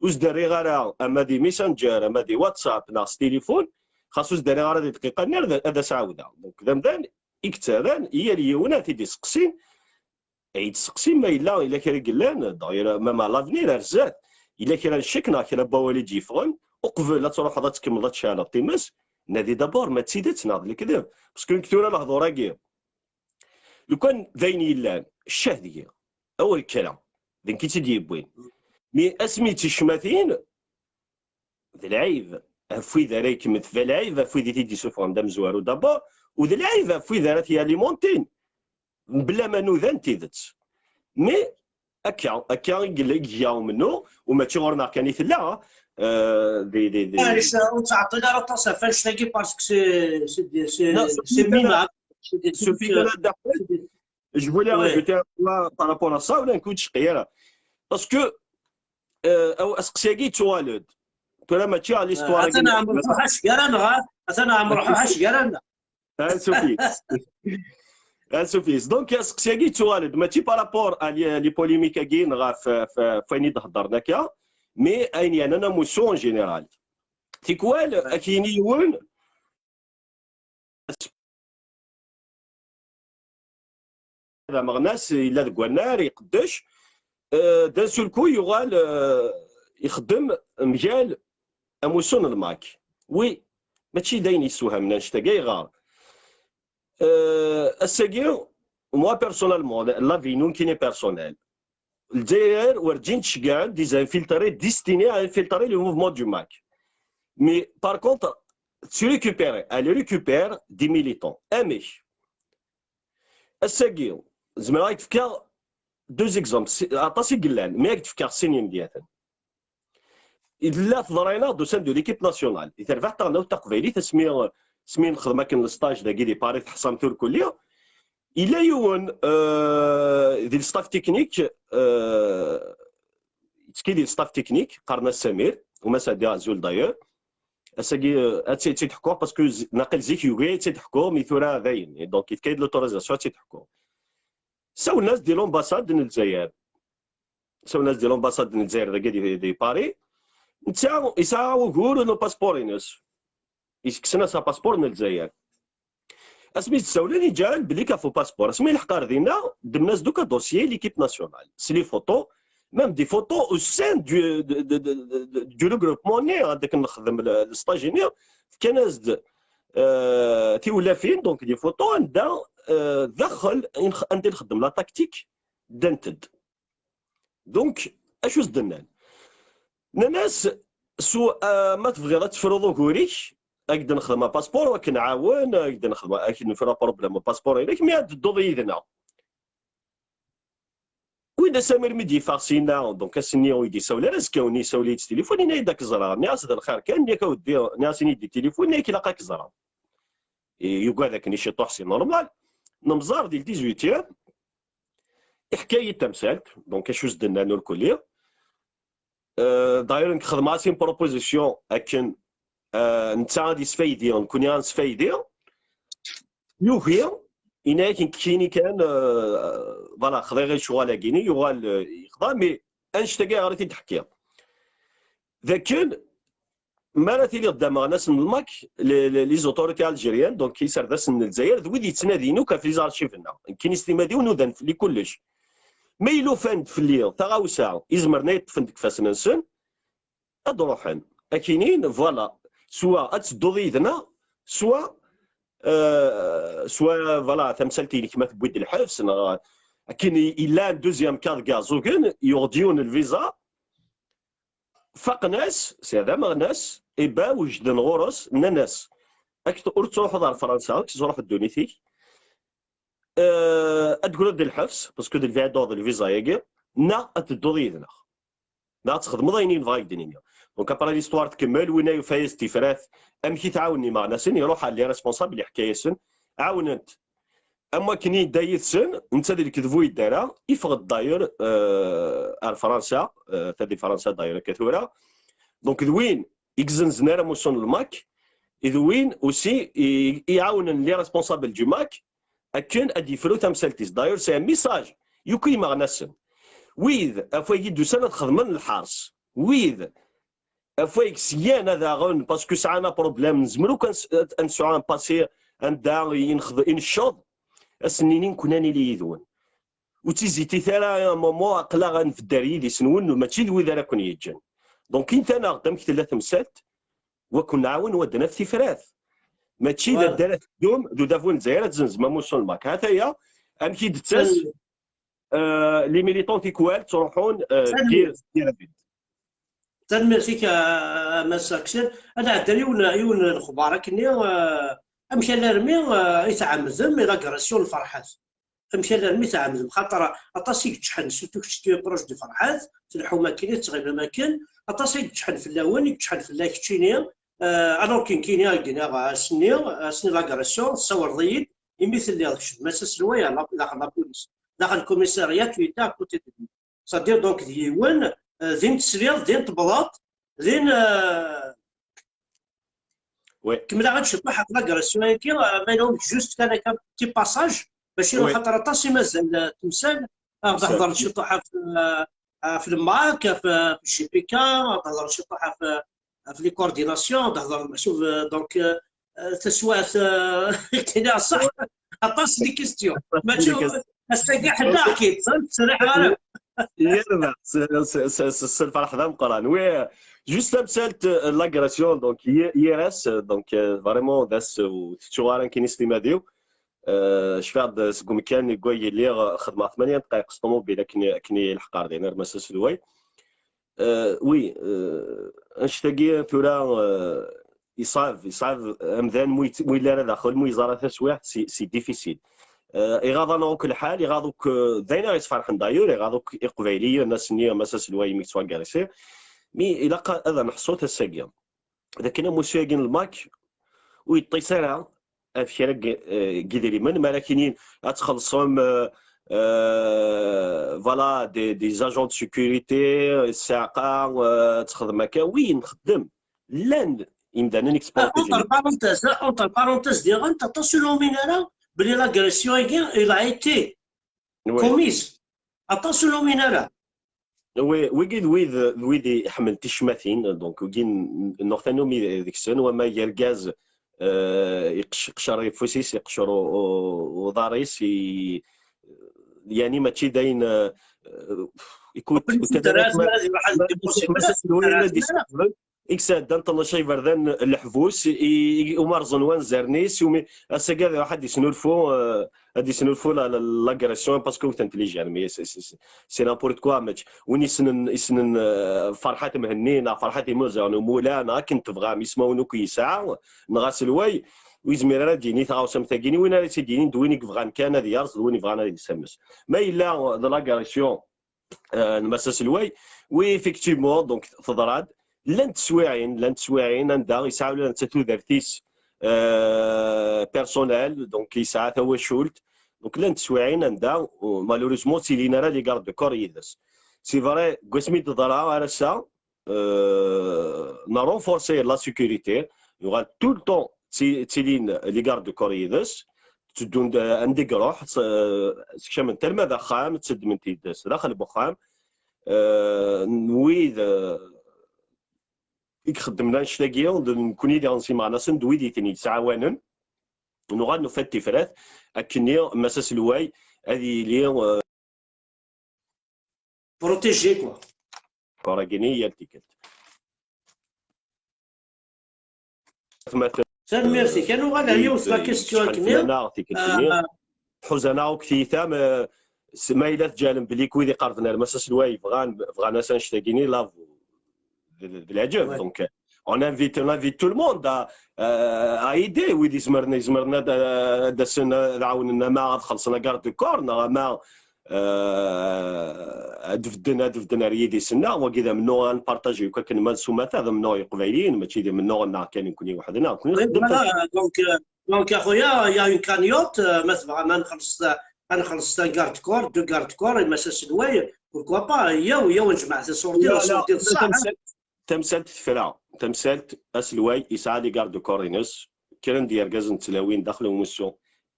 ur s-d-rriɣ ara ama di Messenger, ama di WhatsApp, neɣ s tilifun, xas ur s-d-rriɣ ara di dqiqa-nni, ad, ad as-ɛawdeɣ. Donc, d amdan i yettarran i yal yiwen ad t-id-iseqsin, ay d-seqsi ma yella, yella kra i yellan, d'ailleurs, même à l'avenir, ar zdat, yella kra n ccek neɣ kra n wawal i d-yeffɣen, uqbel ad truḥeḍ ad tkemmleḍ ad tceɛleḍ times, nadi d'abord ma d tidet neɣ d lekdeb. Parce que nekk tura lehdur-agi, lukan d ayen yellan, ccah deg-i, awer kkreɣ, d nekk i tt-id-yewwin. Mi asmi d ticmatin, d lɛib. ɣef wid ara yekmen, d lɛib ɣef wid i t-id-yessufɣen d amezwaru d'abord, u d lɛib ɣef wid ara t-yalimentin, bla ma nudan tidet. Mais akka, akka i yella, i iga umennuɣ, u mačči ɣur-neɣ kan i tella, euh, di, di, di... Maɛlic, ur ttɛeṭṭil ara aṭas ɣef annect-agi, parce que c'est, c'est, c'est, non, c'est minable. C'est des trucs, euh, c'est des... Je voulais rajouter un point par rapport à ça, wala nekk ur d-cqi ara. Parce que, euh, aw-, aseqsi-agi yettuɣal-d. Tura mačči ɣer l'histoire-agi. Atan Ɛemruḥ ḥac gar-aneɣ, atan Ɛemruḥ ḥac gar-aneɣ. Ansuf yis. Ansuf yis. Donc, aseqsi-agi yettuɣal-d, mačči par rapport à les, les polémiques-agi, neɣ ɣef, ɣef, ɣef wayen i d-heddren akka, mais ayen yeɛnan amussu en général. Tikwal, ad k-yini yiwen, d ameɣnas, yella deg wannar, iqeddec, euh, d'un seul coup, yuɣal, euh, ixeddem mgal amussu n lmak. Oui, mačči d ayen yessewhamen annect-agi, ayɣer? Euh, ass-agi, moi, personnellement, la, la vie-inu nekkini personnelle, Lezzayer werǧin tceggɛen des infiltrés destinés à infiltrer le mouvement du mak. Mais par contre, tu récupères, elle récupère des militants. Amek? Ass-agi, zemreɣ ad k-d-fkeɣ deux exemples, si-, aṭas i yellan, mais ad k-d-fkeɣ sin imedyaten. Yella teḍra-aneɣ-d au sein de l'équipe nationale. Di terbaɛt taɣelnawt taqbaylit, asmi, asmi nexdem akken le stage dagi di Paris, teḥṣamt irkelli, yella yiwen, euh, di le staff technique, euh, yettki di le staff technique, qqaren-as Samir, u Mass Ɛeddi azul d'ailleurs. Ass-agi, euh, ad tt-, tt-id-ḥkuɣ, parce que zi-, naqil zik yugi ad tt-id-ḥkuɣ, mi tura dayen. Et donc, yefka-yi-d l'autorisation ad tt-id-ḥkuɣ. Sawlen-as di l'ambassade n Lezzayer. Sawlen-as di l'ambassade n Lezzayer dagi di, di Paris. Netta yesɛa ugur n upaspur-ines. Kksen-as apaspur n Lezzayer. Asmi s-d-sawlen, iǧǧa-d belli kaf upaspur. Asmi yelḥeq ar dinna, ddmen-as-d akk adossier l'équipe nationale. S les photos, même des photos au sein du, de, de, de, de, du regroupement-nni, anda akken nexdem le, le stage-nni, fkan-as-d, euh, tiwlafin, donc des photos, anda, euh, daxel, i nx-, anda i nxeddem la tactique, ddant-d. Donc, acu s-d-nnan? Nnan-as, su-, ah, ma tebɣiḍ ad tefruḍ ugur-ik, ad k-d-nexdem apaspur, ad k-nɛawen, ad k-d-nexdem, ad k-nefru aprublem n upaspur-inek, mi ad tedduḍ yid-neɣ. Win d Samir mi d-yeffeɣ syenna, donc ass-nni ur yi-d-yessawel ara, azekka-nni yessawel-iyi-d s tilifun, yenna-yi-d ad k-ẓreɣ. Nniɣ-as d lxir kan, yak a weddi, nniɣ-as ini-d i tilifun, nni-ak ilaq ad k-ẓreɣ. I-, yugad akken iciṭuḥ, c'est normal. Nemẓer di le dix-huitième, iḥka-yi-d tamsalt, donc acu s-d-nnan ur kulli. Euh, d'ailleurs, nekk xedmeɣ-as une proposition akken, euh, netta ad yesfaydi, nekkni ad nesfaydi. Yugi, yenna-yak nekkini kan, euh, voilà, xḍiɣ i lecɣal-agi-nni, yuɣal, euh, yexḍa, mais annect-agi ayɣer i t-id-ḥkiɣ? D akken, mi ara tiliḍ d ameɣnas n lmak, les, les, les autorités algériennes, donc iserdasen n Lezzayer, d wid yettnadin akk ɣef les archives-nneɣ. Nekkini s timad-iw nudan fell-i kullec. Ma yella ufan-d fell-i taɣawsa izemren ad yi-ṭṭfen deg ifassen-nsen, ad d-ruḥen. Ad k-inin, voilà, swa ad tedduḍ yid-neɣ, swa, euh, swa, voilà, tamsalt-inek ma tewwi-d lḥebs, neɣ akken i-, yella un deuxième cas deg Iɛeẓẓugen, yuɣ-d yiwen lviza, faqen-as, sɛiɣ d ameɣnas, iba wejden ɣur-s, nnan-as, ad k-t-, ur tettruḥuḍ ar Fransa, ad k-tesruḥ ddunit-ik. Euh, ad d-tegreḍ di lḥebs, parce que d lviza d lviza-agi, neɣ ad tedduḍ yid-neɣ. Neɣ ad txedmeḍ ayen i nebɣa ad k-d-nini. Donc, après l'histoire tkemmel, winna yufa-yas-d tifrat, amek i tɛawen imeɣnasen, iruḥ ar les responsables, iḥka-yasen, ɛawnen-t. Am wakken i yedda yid-sen, netta di lekdeb ur yedda ara, iffeɣ-d d'ailleurs, euh, ar Fransa, euh, ta di Fransa d'ailleurs akka tura. Donc d win i izenzen ar amussu n lmak, d win aussi i, i iɛawnen les responsables du mak akken ad d-yefru tamsalt-is. D'ailleurs, c'est un message, yuki imeɣnasen. Wid, ɣef wayagi d-usan ad xedmen lḥers. Wid, ɣef wayeg syan ad aɣen, parce que sɛan aproblème, nezmer akk ad nes-, ad nesɛu un passé anda i nexḍ-, i necceḍ, ad sen-nini nekkni ad nili yid-wen. Ur ttizitit ara, un moment, aql-aɣ ad nbedd ar yidis-nwen, mačči d wid ara ken-yeǧǧen. Donc, init-aneɣ-d amek tella temsalt, wa ken-nɛawen, wa d-naf tifrat. Mačči d adda ara teddum, d udabu n Lezzayer ad tzenzem amussu n lmak. Hataya, amek i d-tettas, euh, les militants tikwal ttruḥun, euh, deg, deg Rabat. Tanemmirt-ik, a, a Mass Axel. Ad nɛeddi ar yiwen, yiwen n lexbar akkenni, a, amek alarmi, a, i tɛemmdem i l'agression n Ferḥat? Amek alarmi i tɛemmdem? Xaṭer aṭas i yeččḥen, surtout kečč tu es proche de Ferḥat, tleḥḥum akken, i tettɣimim akken, aṭas i yeččḥen fell-awen, i yeččḥen fell-ak keččini, a, alors que nekkini, a, gneɣ ass-nni, ass-nni l'agression, tessawleḍ-iyi-d, imi telliḍ kečč d Mass Aselway, a la-, daxel la police, daxel le commissariat, tu étais à côté de lui. C'est-à-dire, donc, d yiwen, euh, din tesliḍ, din tebḍaḍ, din, euh, Oui. Kemmleɣ-d ciṭuḥ ɣef l'agression-agi, euh, ma yella juste kan akka petit passage, mačči Oui. Xaṭer aṭas i mazal, euh, temsal, ad Temsal. Hedṛen ciṭuḥ ɣef, euh, ɣef le MAK, ɣef, ɣef J P K, ad Hedṛen ciṭuḥ ɣef, ɣef les coordinations, ad Hedṛen meḥsub, euh, donc, euh, euh, taswiɛt, euh, kini ṣṣeḥ, aṭas les questions. Mačči, Les questions. Ass-agi ḥeddaɣ-k-id, ur ttserriḥeɣ ara. Yerbeḥ s, s, s, s, s lferḥ d ameqqran. Oui, juste tamsalt, euh, l'agression, donc, y-, yir ass, euh, donc, euh, vraiment, d ass ur tettuɣ ara nekkini s timmad-iw. Euh, cfiɣ-d seg umkan deg wayeg lliɣ, euh, xedmeɣ tmanya dqayeq s ṭumubil akken, akken i lḥeq ar din, ar Mass Aselway. Euh, oui, euh, annect-agi tura, euh, yeṣɛeb, yeṣɛeb amdan mu yet-, mu yella ara daxel, mu yeẓra taswiɛt, c'est, c'est difficile. Euh, iɣaḍ-aneɣ akk lḥal, iɣaḍ akk, euh, d ayen ara yesferḥen d'ailleurs, iɣaḍ akk Iqbayliyen, ass-nni, Mass Aselway mi yettwagrisi. Mi ilaq ad neḥṣu tasa-agi. D akken amussu-agi n lmak ur yeṭṭis ara ɣef kra n, eh, n yidrimen, mi ara k-inin ad txellṣem, eh, eh, voilà, des, des agents de sécurité, ssiɛqa, eh, ad texdem akka. Oui, nxeddem. Llan imdanen Entre exportés. parenthèses, entre parenthèses, diɣen, aṭas ur numin ara belli l'agression-agi, il a été Oui. commise. Aṭas ur numin ara. Wi-, wigi d wid, d wid iḥemmlen ticmatin, donc wigi n-, nuɣ tannumi deg-sen, wama argaz, eh, iqec-, iqeccer ufus-is, iqeccer u-, u-, uḍar-is, i-, yani mačči d ayen, eh, écoute, Ur ur yessedder ara, ara yebɛed deg Mass Aselway ad d-yesqebel, i yesɛeddan ṭnac iberdan n leḥbus, i, i umerẓen wanzaren-is, umi, ass-agi ad iruḥ ad d-yesnulfu, eh, ad d-yesnulfu la, la, l'agression, parce que wten-t légèrement, c'est, c'est, c'est, c'est n'importe quoi, mačči. Win yessnen, yessnen, eh, Ferḥat Mhenni, neɣ Ferḥat Imuzan Umula, neɣ akken tebɣam, ismawen akk yesɛa, neɣ Aselway, ur yezmir ara ad d-yini taɣawsa am tagini, win ara tt-id-yinin d win i yebɣan kan ad yerẓ, d win yebɣan ad yessames. Ma yella d l'agression, eh, n Mass Aselway, oui, effectivement, donc, teḍra-d, llant teswiɛin, llant teswiɛin anda yesɛa ula netta tudert-is, eh, personnel, donc yesɛa tawacult, donc llant teswiɛin anda, uh, malheureusement, ur ttilin ara les gardes du corps yid-s. C'est vrai, deg wasmi d-teḍra ar ass-a, eh, on a renforcé la sécurité, yuɣal tout le temps tti-, ttilin les gardes du corps yid-s, tteddun-d, eh, anda i iruḥ, s-, eh, sekcamen-t arma d axxam, tteddmen-t-id s daxel n uxxam. Eh, n wid, eh, i ixeddmen annect-agi, d nekkni d iɣensi meɣnasen, d wid i ten-yettɛawanen. Nuɣal nufa-d tifrat, akkenni Mass Aselway ad yili, eh, Protégé, quoi. Corps-agi-nni yal tikkelt. Tanemmirt-ik. Ad nuɣal ar yiwet la question akkenni. Tikkelt-nni. Tḥuza-aneɣ akk tiyita, ma, s-, ma yella tǧahlem belli wid iqerben ar Mass Aselway bɣan, bɣan-as annect-agi-nni, la, d, d, d leɛǧeb. Ouais. Donc, euh, on invite, on invite tout le monde à, euh, à aider, wid izemren, izemren ad, ad asen ad ɛawnen ama ad xellṣen la garde du corps, neɣ ama, euh, ad bedden, ad bedden ar yidis-nneɣ, wagi d amennuɣ ad npartaji akk akken ma s umata, d amennuɣ n Iqbayliyen, mačči d amennuɣ-nneɣ kan nekkni weḥd-neɣ. Nekkni Oui, nxeddem voilà, donc, euh, donc, a xuya, il y a une cagnotte, euh, ma tebɣam ad nxelleṣ, ad nxelleṣ un garde corps, deux gardes corps, et Mass Aselway, pourquoi pas, yaw, yaw, nejmeɛ tiṣurtin, لا، tiṣurtin لا، ṣṣaḥ. تمثال، تمثال تفرع، تمثال أسلواي يسعى لي garde du corps إنس، كرا ديال كازن تلاوين داخل ومسو.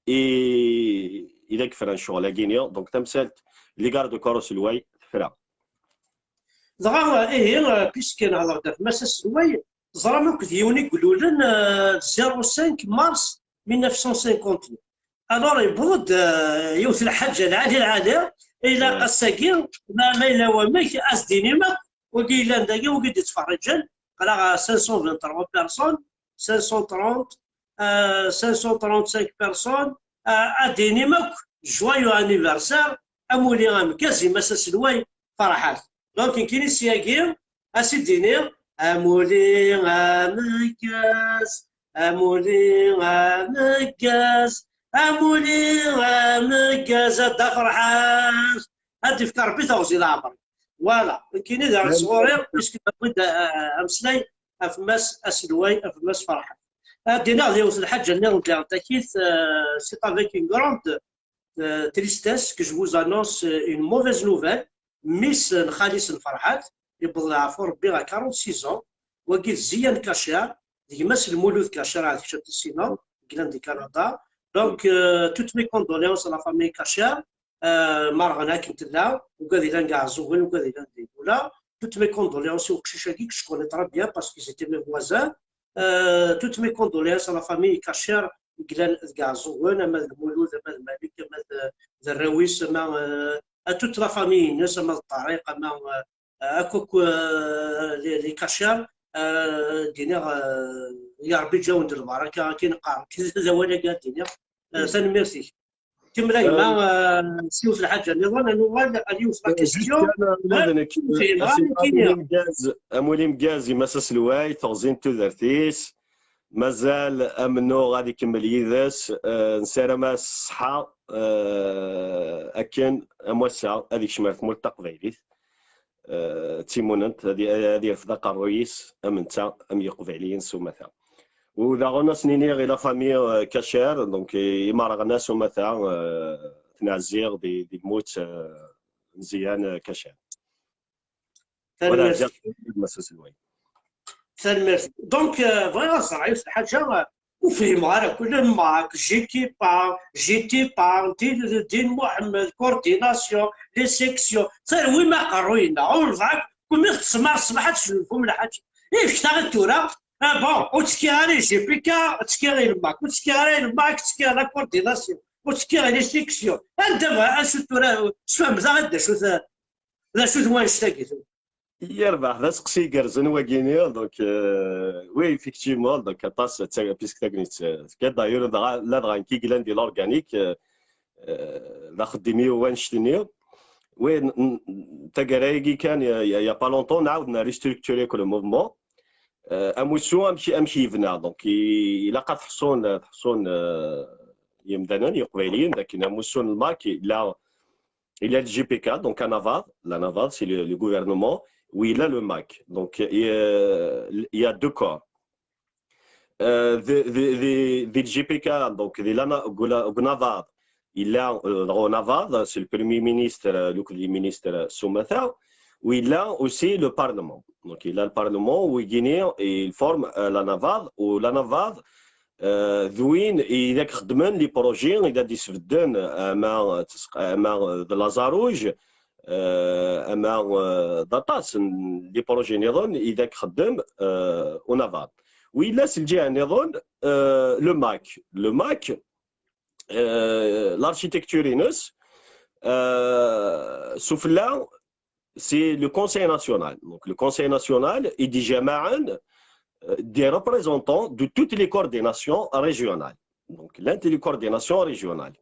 إي، إذا كفران شغل أجينيو، donc تمثال لي garde du corps أسلواي تفرع. Dɣa, ihi, puisque nehḍer-d ɣef Mass Aselway, teẓram akk d yiwen i ilulen, euh, zéro cinq mars mille neuf cent cinquante et un. Alors, yewweḍ-d, euh, yiwet lḥaǧa lɛali lɛali, ilaq ass-agi, ma, ma yella wamek, ad s-d-inim akk, wagi yellan dagi, wagi d-ittferriǧen, aql-aɣ cinq cent vingt-trois personnes, cinq cent trente, euh, cinq cent trente-cinq personnes, euh, ad d-inim akk, joyeux anniversaire, amulli ameggaz i Mass Aselway, Ferḥat. Donc, nekkini syagi, Ad s-id-iniɣ: amuli ameggaz, amuli ameggaz, amuli ameggaz, a Dda Ferḥat. Ad d-ifk Rebbi teɣzi leɛmer. Voilà, nekkini d sɣuri, puisque tewwi-d, euh, ameslay ɣef Mass aselway, ɣef Mass Ferḥat. Ad d-iniɣ yiwet lḥaǧa nniḍen daɣen takit, euh, c'est avec une grande, euh, tristesse que je vous annonce, euh, une mauvaise nouvelle. Mmi-s n xali-s n Ferḥat yewweḍ leɛfu Rebbi à quarante-six ans. Wagi d Ziyan Kacher, d gma-s n Lmulud Kacher, ad kečč ad tissineḍ, yellan di Canada. Donc, euh, toutes mes condoléances à la famille Kacher. Euh, merɣen akken tella, ugad yellan deg Iɛeẓẓugen, ugad yellan di Bula. Toutes mes condoléances i uqcic-agi, que je connais très bien parce qu'ils étaient mes voisins. Euh, toutes mes condoléances à la famille Kacher, i yellan deg Iɛeẓẓugen, ama d Lmulud, ama d Malik, ama d, d Rrawis, ama, euh, à toute la famille-ines, ama d Ṭariq, ama, euh, akk, euh, les, les Kacher, euh, d-iniɣ, euh, ya Rebbi ǧǧawen-d lbaraka, akken qqaren d awal-agi ad d-iniɣ. Euh, tanemmirt-ik. Kemmel a gma, euh, s yiwet lḥaǧa nniḍen, ad nuɣal ar yiwet la question. Juste kan, ula d nekk, fhimeɣ a Sidi, nekkini. Amuli ameggaz, amuli ameggaz i Mass aselway, teɣzi n tudert-is, mazal amennuɣ ad ikemmel yid-s, euh, nessaram-as ṣṣeḥḥa, euh, akken am wass-a ad ikcem ar tmurt taqbaylit. Euh, d timunent, ad, ad yerfed aqerruy-is am netta, am Yiqbayliyen s umata. U daɣen ad sen-iniɣ i la famille, euh, Kacher, donc, i, imerɣen-a s umata, euh, ten-ɛziɣ di, di lmut, euh, n Ziyan, euh, Kacher. Voilà, Tanemmirt. Ziyan, Mass aselway. Tanemmirt. Donc, euh, bɣiɣ ad ẓreɣ yiwet lḥaǧa, euh, ur fhimeɣ ara. Kul ma J K P, J T P, Din, Din Muḥemmed, coordination, les sections. Terwim aqerruy-nneɣ, ur bɣa, kumi tettsemar ṣṣbeḥ ad tesnulfum lḥaǧa. Ifk-aɣ-d tura, ah bon, ur ttekkiɣ ara i J P K, ttekkiɣ i lmak, ur ttekkiɣ ara i lmak, ttekkiɣ la coordination, ur ttekkiɣ i les sections. Anda bɣa, acu tura, sfehmet-aɣ-d d acu-t, d acu-t wannect-agi tura. Yerbeḥ, d aseqsi igerrzen wagini, donc, euh, oui, effectivement, donc, aṭas, d ta-, puisque tagnit, euh, tefka, d'ailleurs, dɣa, ladɣa nekk i yellan di l'organique, euh, euh, d axeddim-iw wannect-nni. Oui, n-, n-, taggara-agi kan, il y a, il y a pas longtemps, nɛawed nrestructurer le mouvement. Euh, amussu, amek, amek yebna, donc, i-, ilaq ad ḥṣun, ḥṣun, euh, yemdanen, Yiqbayliyen, d akken amussu n l'mak, illa, illa le J P K, donc anabaḍ, l'anabaḍ, c'est le, le gouvernement, u illa le mak. Donc, il y a, il y a deux corps. Euh, di, di, di, di le J P K, donc, di l'ana-, deg ula-, deg unabaḍ, illa, euh, dɣa unabaḍ, c'est le premier ministre, euh, le, le ministre s umata, u illa aussi le parlement. Donc, illa le parlement, wigini, il forme, euh, l'anabaḍ, u l'anabaḍ, euh, d win i d ak-xeddmen les projets i d ad d-isbedden, ama, ama d Lazaruj, euh, ama, euh, d aṭas n les projets nniḍen i d ak-xeddem, euh, unabaḍ. U illa s lǧiha nniḍen, euh, le mak. Le mak, euh, l'architecture-ines, euh, sufella, c'est le Conseil national. Donc, le Conseil national, il dit, euh, des représentants de toutes les coordinations régionales. Donc, l'un des coordinations régionales.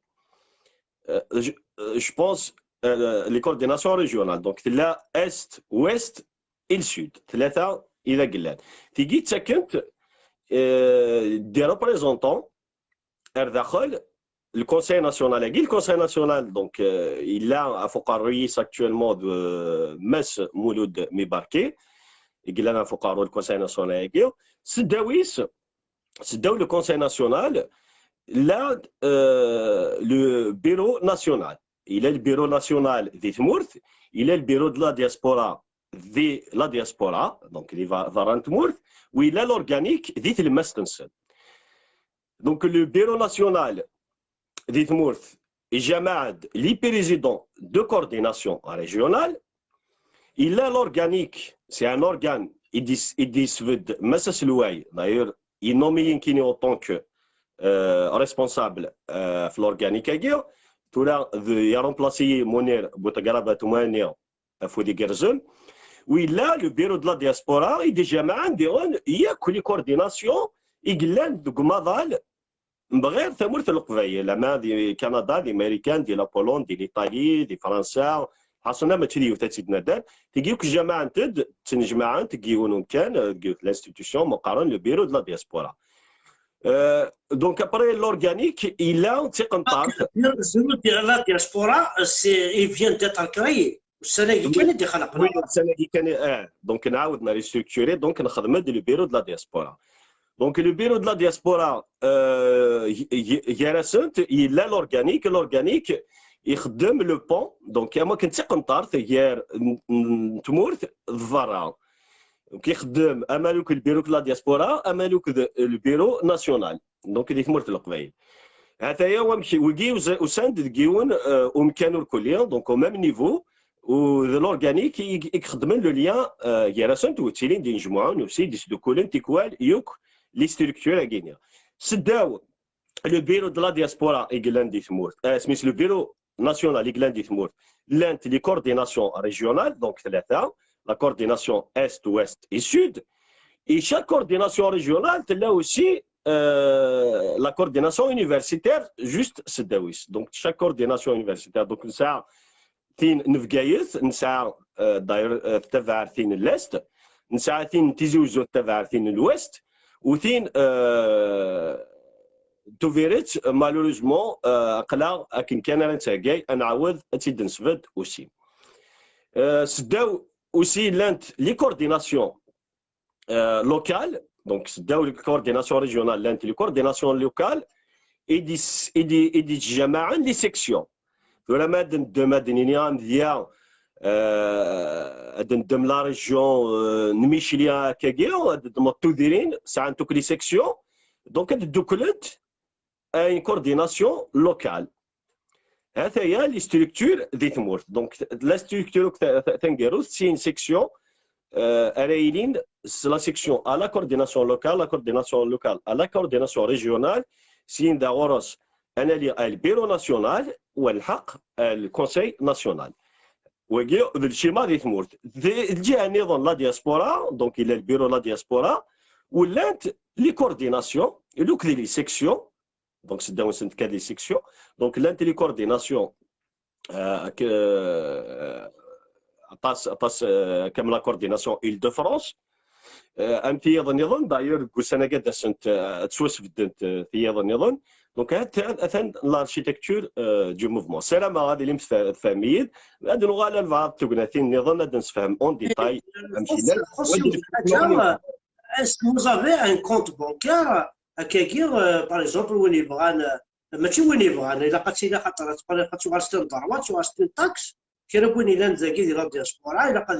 Euh, je, euh, je pense, euh, les coordinations régionales. Donc, l'Est, l'Ouest et le Sud. Tlata i d agellan. Tigi d takent, euh, des représentants ar daxel, le Conseil national-agi, le Conseil national, donc, euh, illa ɣef uqerruy-is actuellement d, euh, Mass Mulud Mibarki, i yellan ɣef uqerruy le Conseil national-agi, seddaw-is, seddaw le Conseil national, illa, euh, le bureau national. Illa le bureau national di tmurt, illa le bureau de la diaspora di la diaspora, donc di va-, berra n tmurt, u illa l'organique di tlemmast-nsen. Donc, le bureau national di tmurt, ijameɛ-d les présidents de coordination régionale. Illa l'organique, c'est un organe i d-is-, i d-isbedd Mass aselway, d'ailleurs, il nomme nekkini en tant que, euh, responsable, euh, ɣef l'organique-agi. Tura, d, i remplace-iyi Munir Boutegraba Toumani, afud igerrzen, u illa le bureau de la diaspora i d-ijameɛen diɣen yakk les coordinations i yellan deg umaḍal n bɣir tamurt n Leqbayel, ama di Kanada, di Marikan, di la Pologne, di l'Italie, di Fransa, Ḥaṣel mačči d yiwet ad tt-id-nadal. Tigi akk jamaɛent-d, ttnejmaɛent deg yiwen umkan, deg yiwet l'institution meqqaren le bureau de la diaspora. Euh, donc après l'organique, yella d tiqenṭart. Le bureau de la diaspora, c'est, il vient d'être créé. Ussan-agi kan i d-ixleq. Oui, ussan-agi kan, ah, donc nɛawed nrestructurer, donc nexdem-d le bureau de la diaspora. Donc le bureau de la diaspora, euh, gar-asent yella l'organique, l'organique ixeddem le pont, donc am wakken d tiqenṭart gar n tmurt d berra. Donc ixeddem amaluk le bureau de la diaspora, amaluk le bureau national. Donc di tmurt n Leqbayel. Hataya wamek wigi usan-d deg yiwen umkan urkelli, donc au même niveau, u d l'organique i ixeddmen le lien gar-asent, u ttilin d inejmuɛen aussi d-isdukkulen tikwal yakk les structures-agi-nni. Seddaw le bureau de la diaspora i yellan di tmurt, asmi-s le bureau national i yellan di tmurt, llant les coordinations régionales, donc tlata, la coordination Est, Ouest et Sud, et chaque coordination régionale tella aussi euh, la coordination universitaire juste seddaw-is. Donc chaque coordination universitaire, donc nesɛa tin n Bgayet, nesɛa euh, d'ailleurs euh, tabaɛert tin n l'Est, nesɛa tin n Tizi Uzzu tabaɛert tin n l'Ouest, u tin euh, Tubiret, malheureusement, euh, aql-aɣ akken kan ara nettheggay, ad nɛawed ad tt-id-nesbedd aussi. Euh, seddaw aussi llant les coordinations euh, locales, donc seddaw les coordinations régionales, llant les coordinations locales, i d-ijmaɛen les sections. Tura ma ad neddem, ad d-nini amedya, euh, ad neddem la région euh, n Micli akkagi, ad neddmeḍ Tudirin, sɛant akk les sections, donc ad ddukklent à une coordination locale. Hataya les structures di tmurt. Donc la structure taneggarut, c'est une section euh, ara yilin s la section à la coordination locale, la coordination locale à la coordination régionale, syin daɣ ɣur-s ad nali le bureau national, u nlḥeq le conseil national. Wagi d le schéma di tmurt. Di lǧiha nniḍen la diaspora, donc yella le bureau la diaspora, u llant les coordinations, donc les sections, donc seddaw-nsent kan les sections, donc llant les coordinations aṭas aṭas comme la coordination Île-de-France, am tiyaḍ nniḍen, d'ailleurs deg ussan-agi ad asent ad ttwasbeddent tiyaḍ nniḍen. Donc atan l'architecture du mouvement. Ssarameɣ ad ilimt tfehmem-iyi-d. Ad nuɣal ar lbeɛḍ tugnatin nniḍen ad d-nessefhem en détail amek ilaq. Est-ce que vous avez un compte bancaire? Akkagi, par exemple, win yebɣan, mačči win yebɣan, ilaq ad tili, xaṭer ad tuɣal s tin n ṛṛwa, ad tuɣal s tin n ṭaks, kra n win yellan dagi di la diaspora, ilaq ad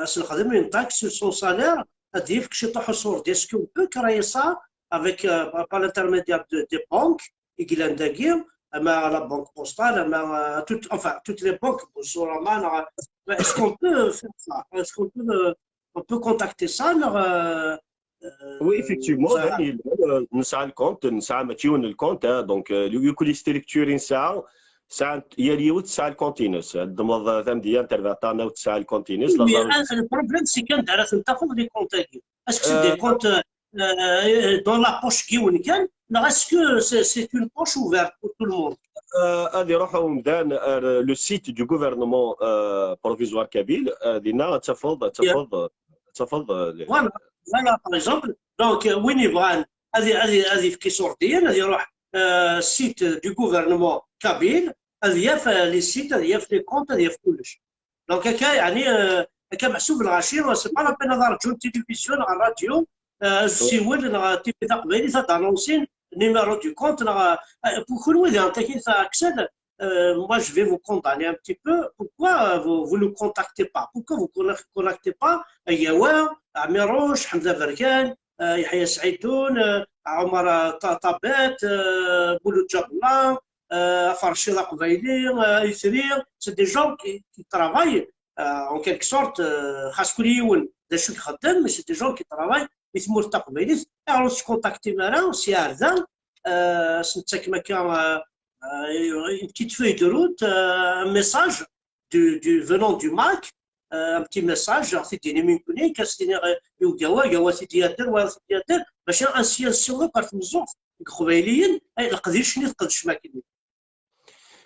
s-nexdem une taxe sur son salaire, ad yefk ciṭuḥ usurdi. Est-ce qu'on peut créer ça avec, par l'intermédiaire de, des banques i yellan dagi, ama la banque postale, ama toutes, enfin, toutes les banques, Boursorama, est-ce qu'on peut faire ça? Est-ce qu'on peut, on peut contacter ça? Oui, effectivement, nesɛa le compte, nesɛa mačči yiwen le compte, donc yakk les structures i nesɛa, sɛant, yal yiwet tesɛa le compte-ines. Ad d-teddmeḍ tamedya n terbaɛt, terna tesɛa le compte-ines. Le problème, c'est kan anda ara ten-tafeḍ les comptes-agi. Est-ce que c'est des comptes dans la poche n yiwen kan, neɣ est-ce que c'est une poche ouverte pour tout le monde? Ad iruḥ umdan ar le site du gouvernement provisoire kabyle, dinna ad tafeḍ, ad tafeḍ, ad tafeḍ. Voilà, par exemple, donc win yebɣan ad yefk isurdiyen, ad iruḥ site du gouvernement kabyle, ad yaf les sites, ad yaf les comptes, ad yaf kullec. Donc akka, yeɛni, akka meḥsub lɣaci, c'est pas la peine ad rǧun télévision neɣ radio, ad siwel neɣ TV taqbaylit ad anonsin numéro du compte neɣ, pour kunwi daɣen takin taɛeksa, moi je vais vous condamner un petit peu. Pourquoi vous, vous ne contactez pas? Pourquoi vous ne contactez pas Ayawa, Ɛmiruc, Ḥemd Aberkan, Yeḥya Sɛidun, Ɛumar Ṭabet, Mulud Ǧabellah, Aferciḍ Aqbayli, Itri, c'est des gens qui, qui travaillent en quelque sorte, xas kul yiwen d acu i ixeddem, mais c'est des gens qui travaillent i tmurt taqbaylit. Ayɣer ur tettkuntaktim ara s yiɛerda, s-nettakem akka une petite feuille de route, un message du, du, venant du MAK, un petit message, ad t-id-tinim i nekkni, ad s-tiniḍ i Ugawa, Ugawa ad t-id-yadder, wa ad t-id-yadder, maca ad nessiweḍ akk ar tmeẓẓuɣt deg Iqbayliyen, leqdic-nni tqedcem akkenni.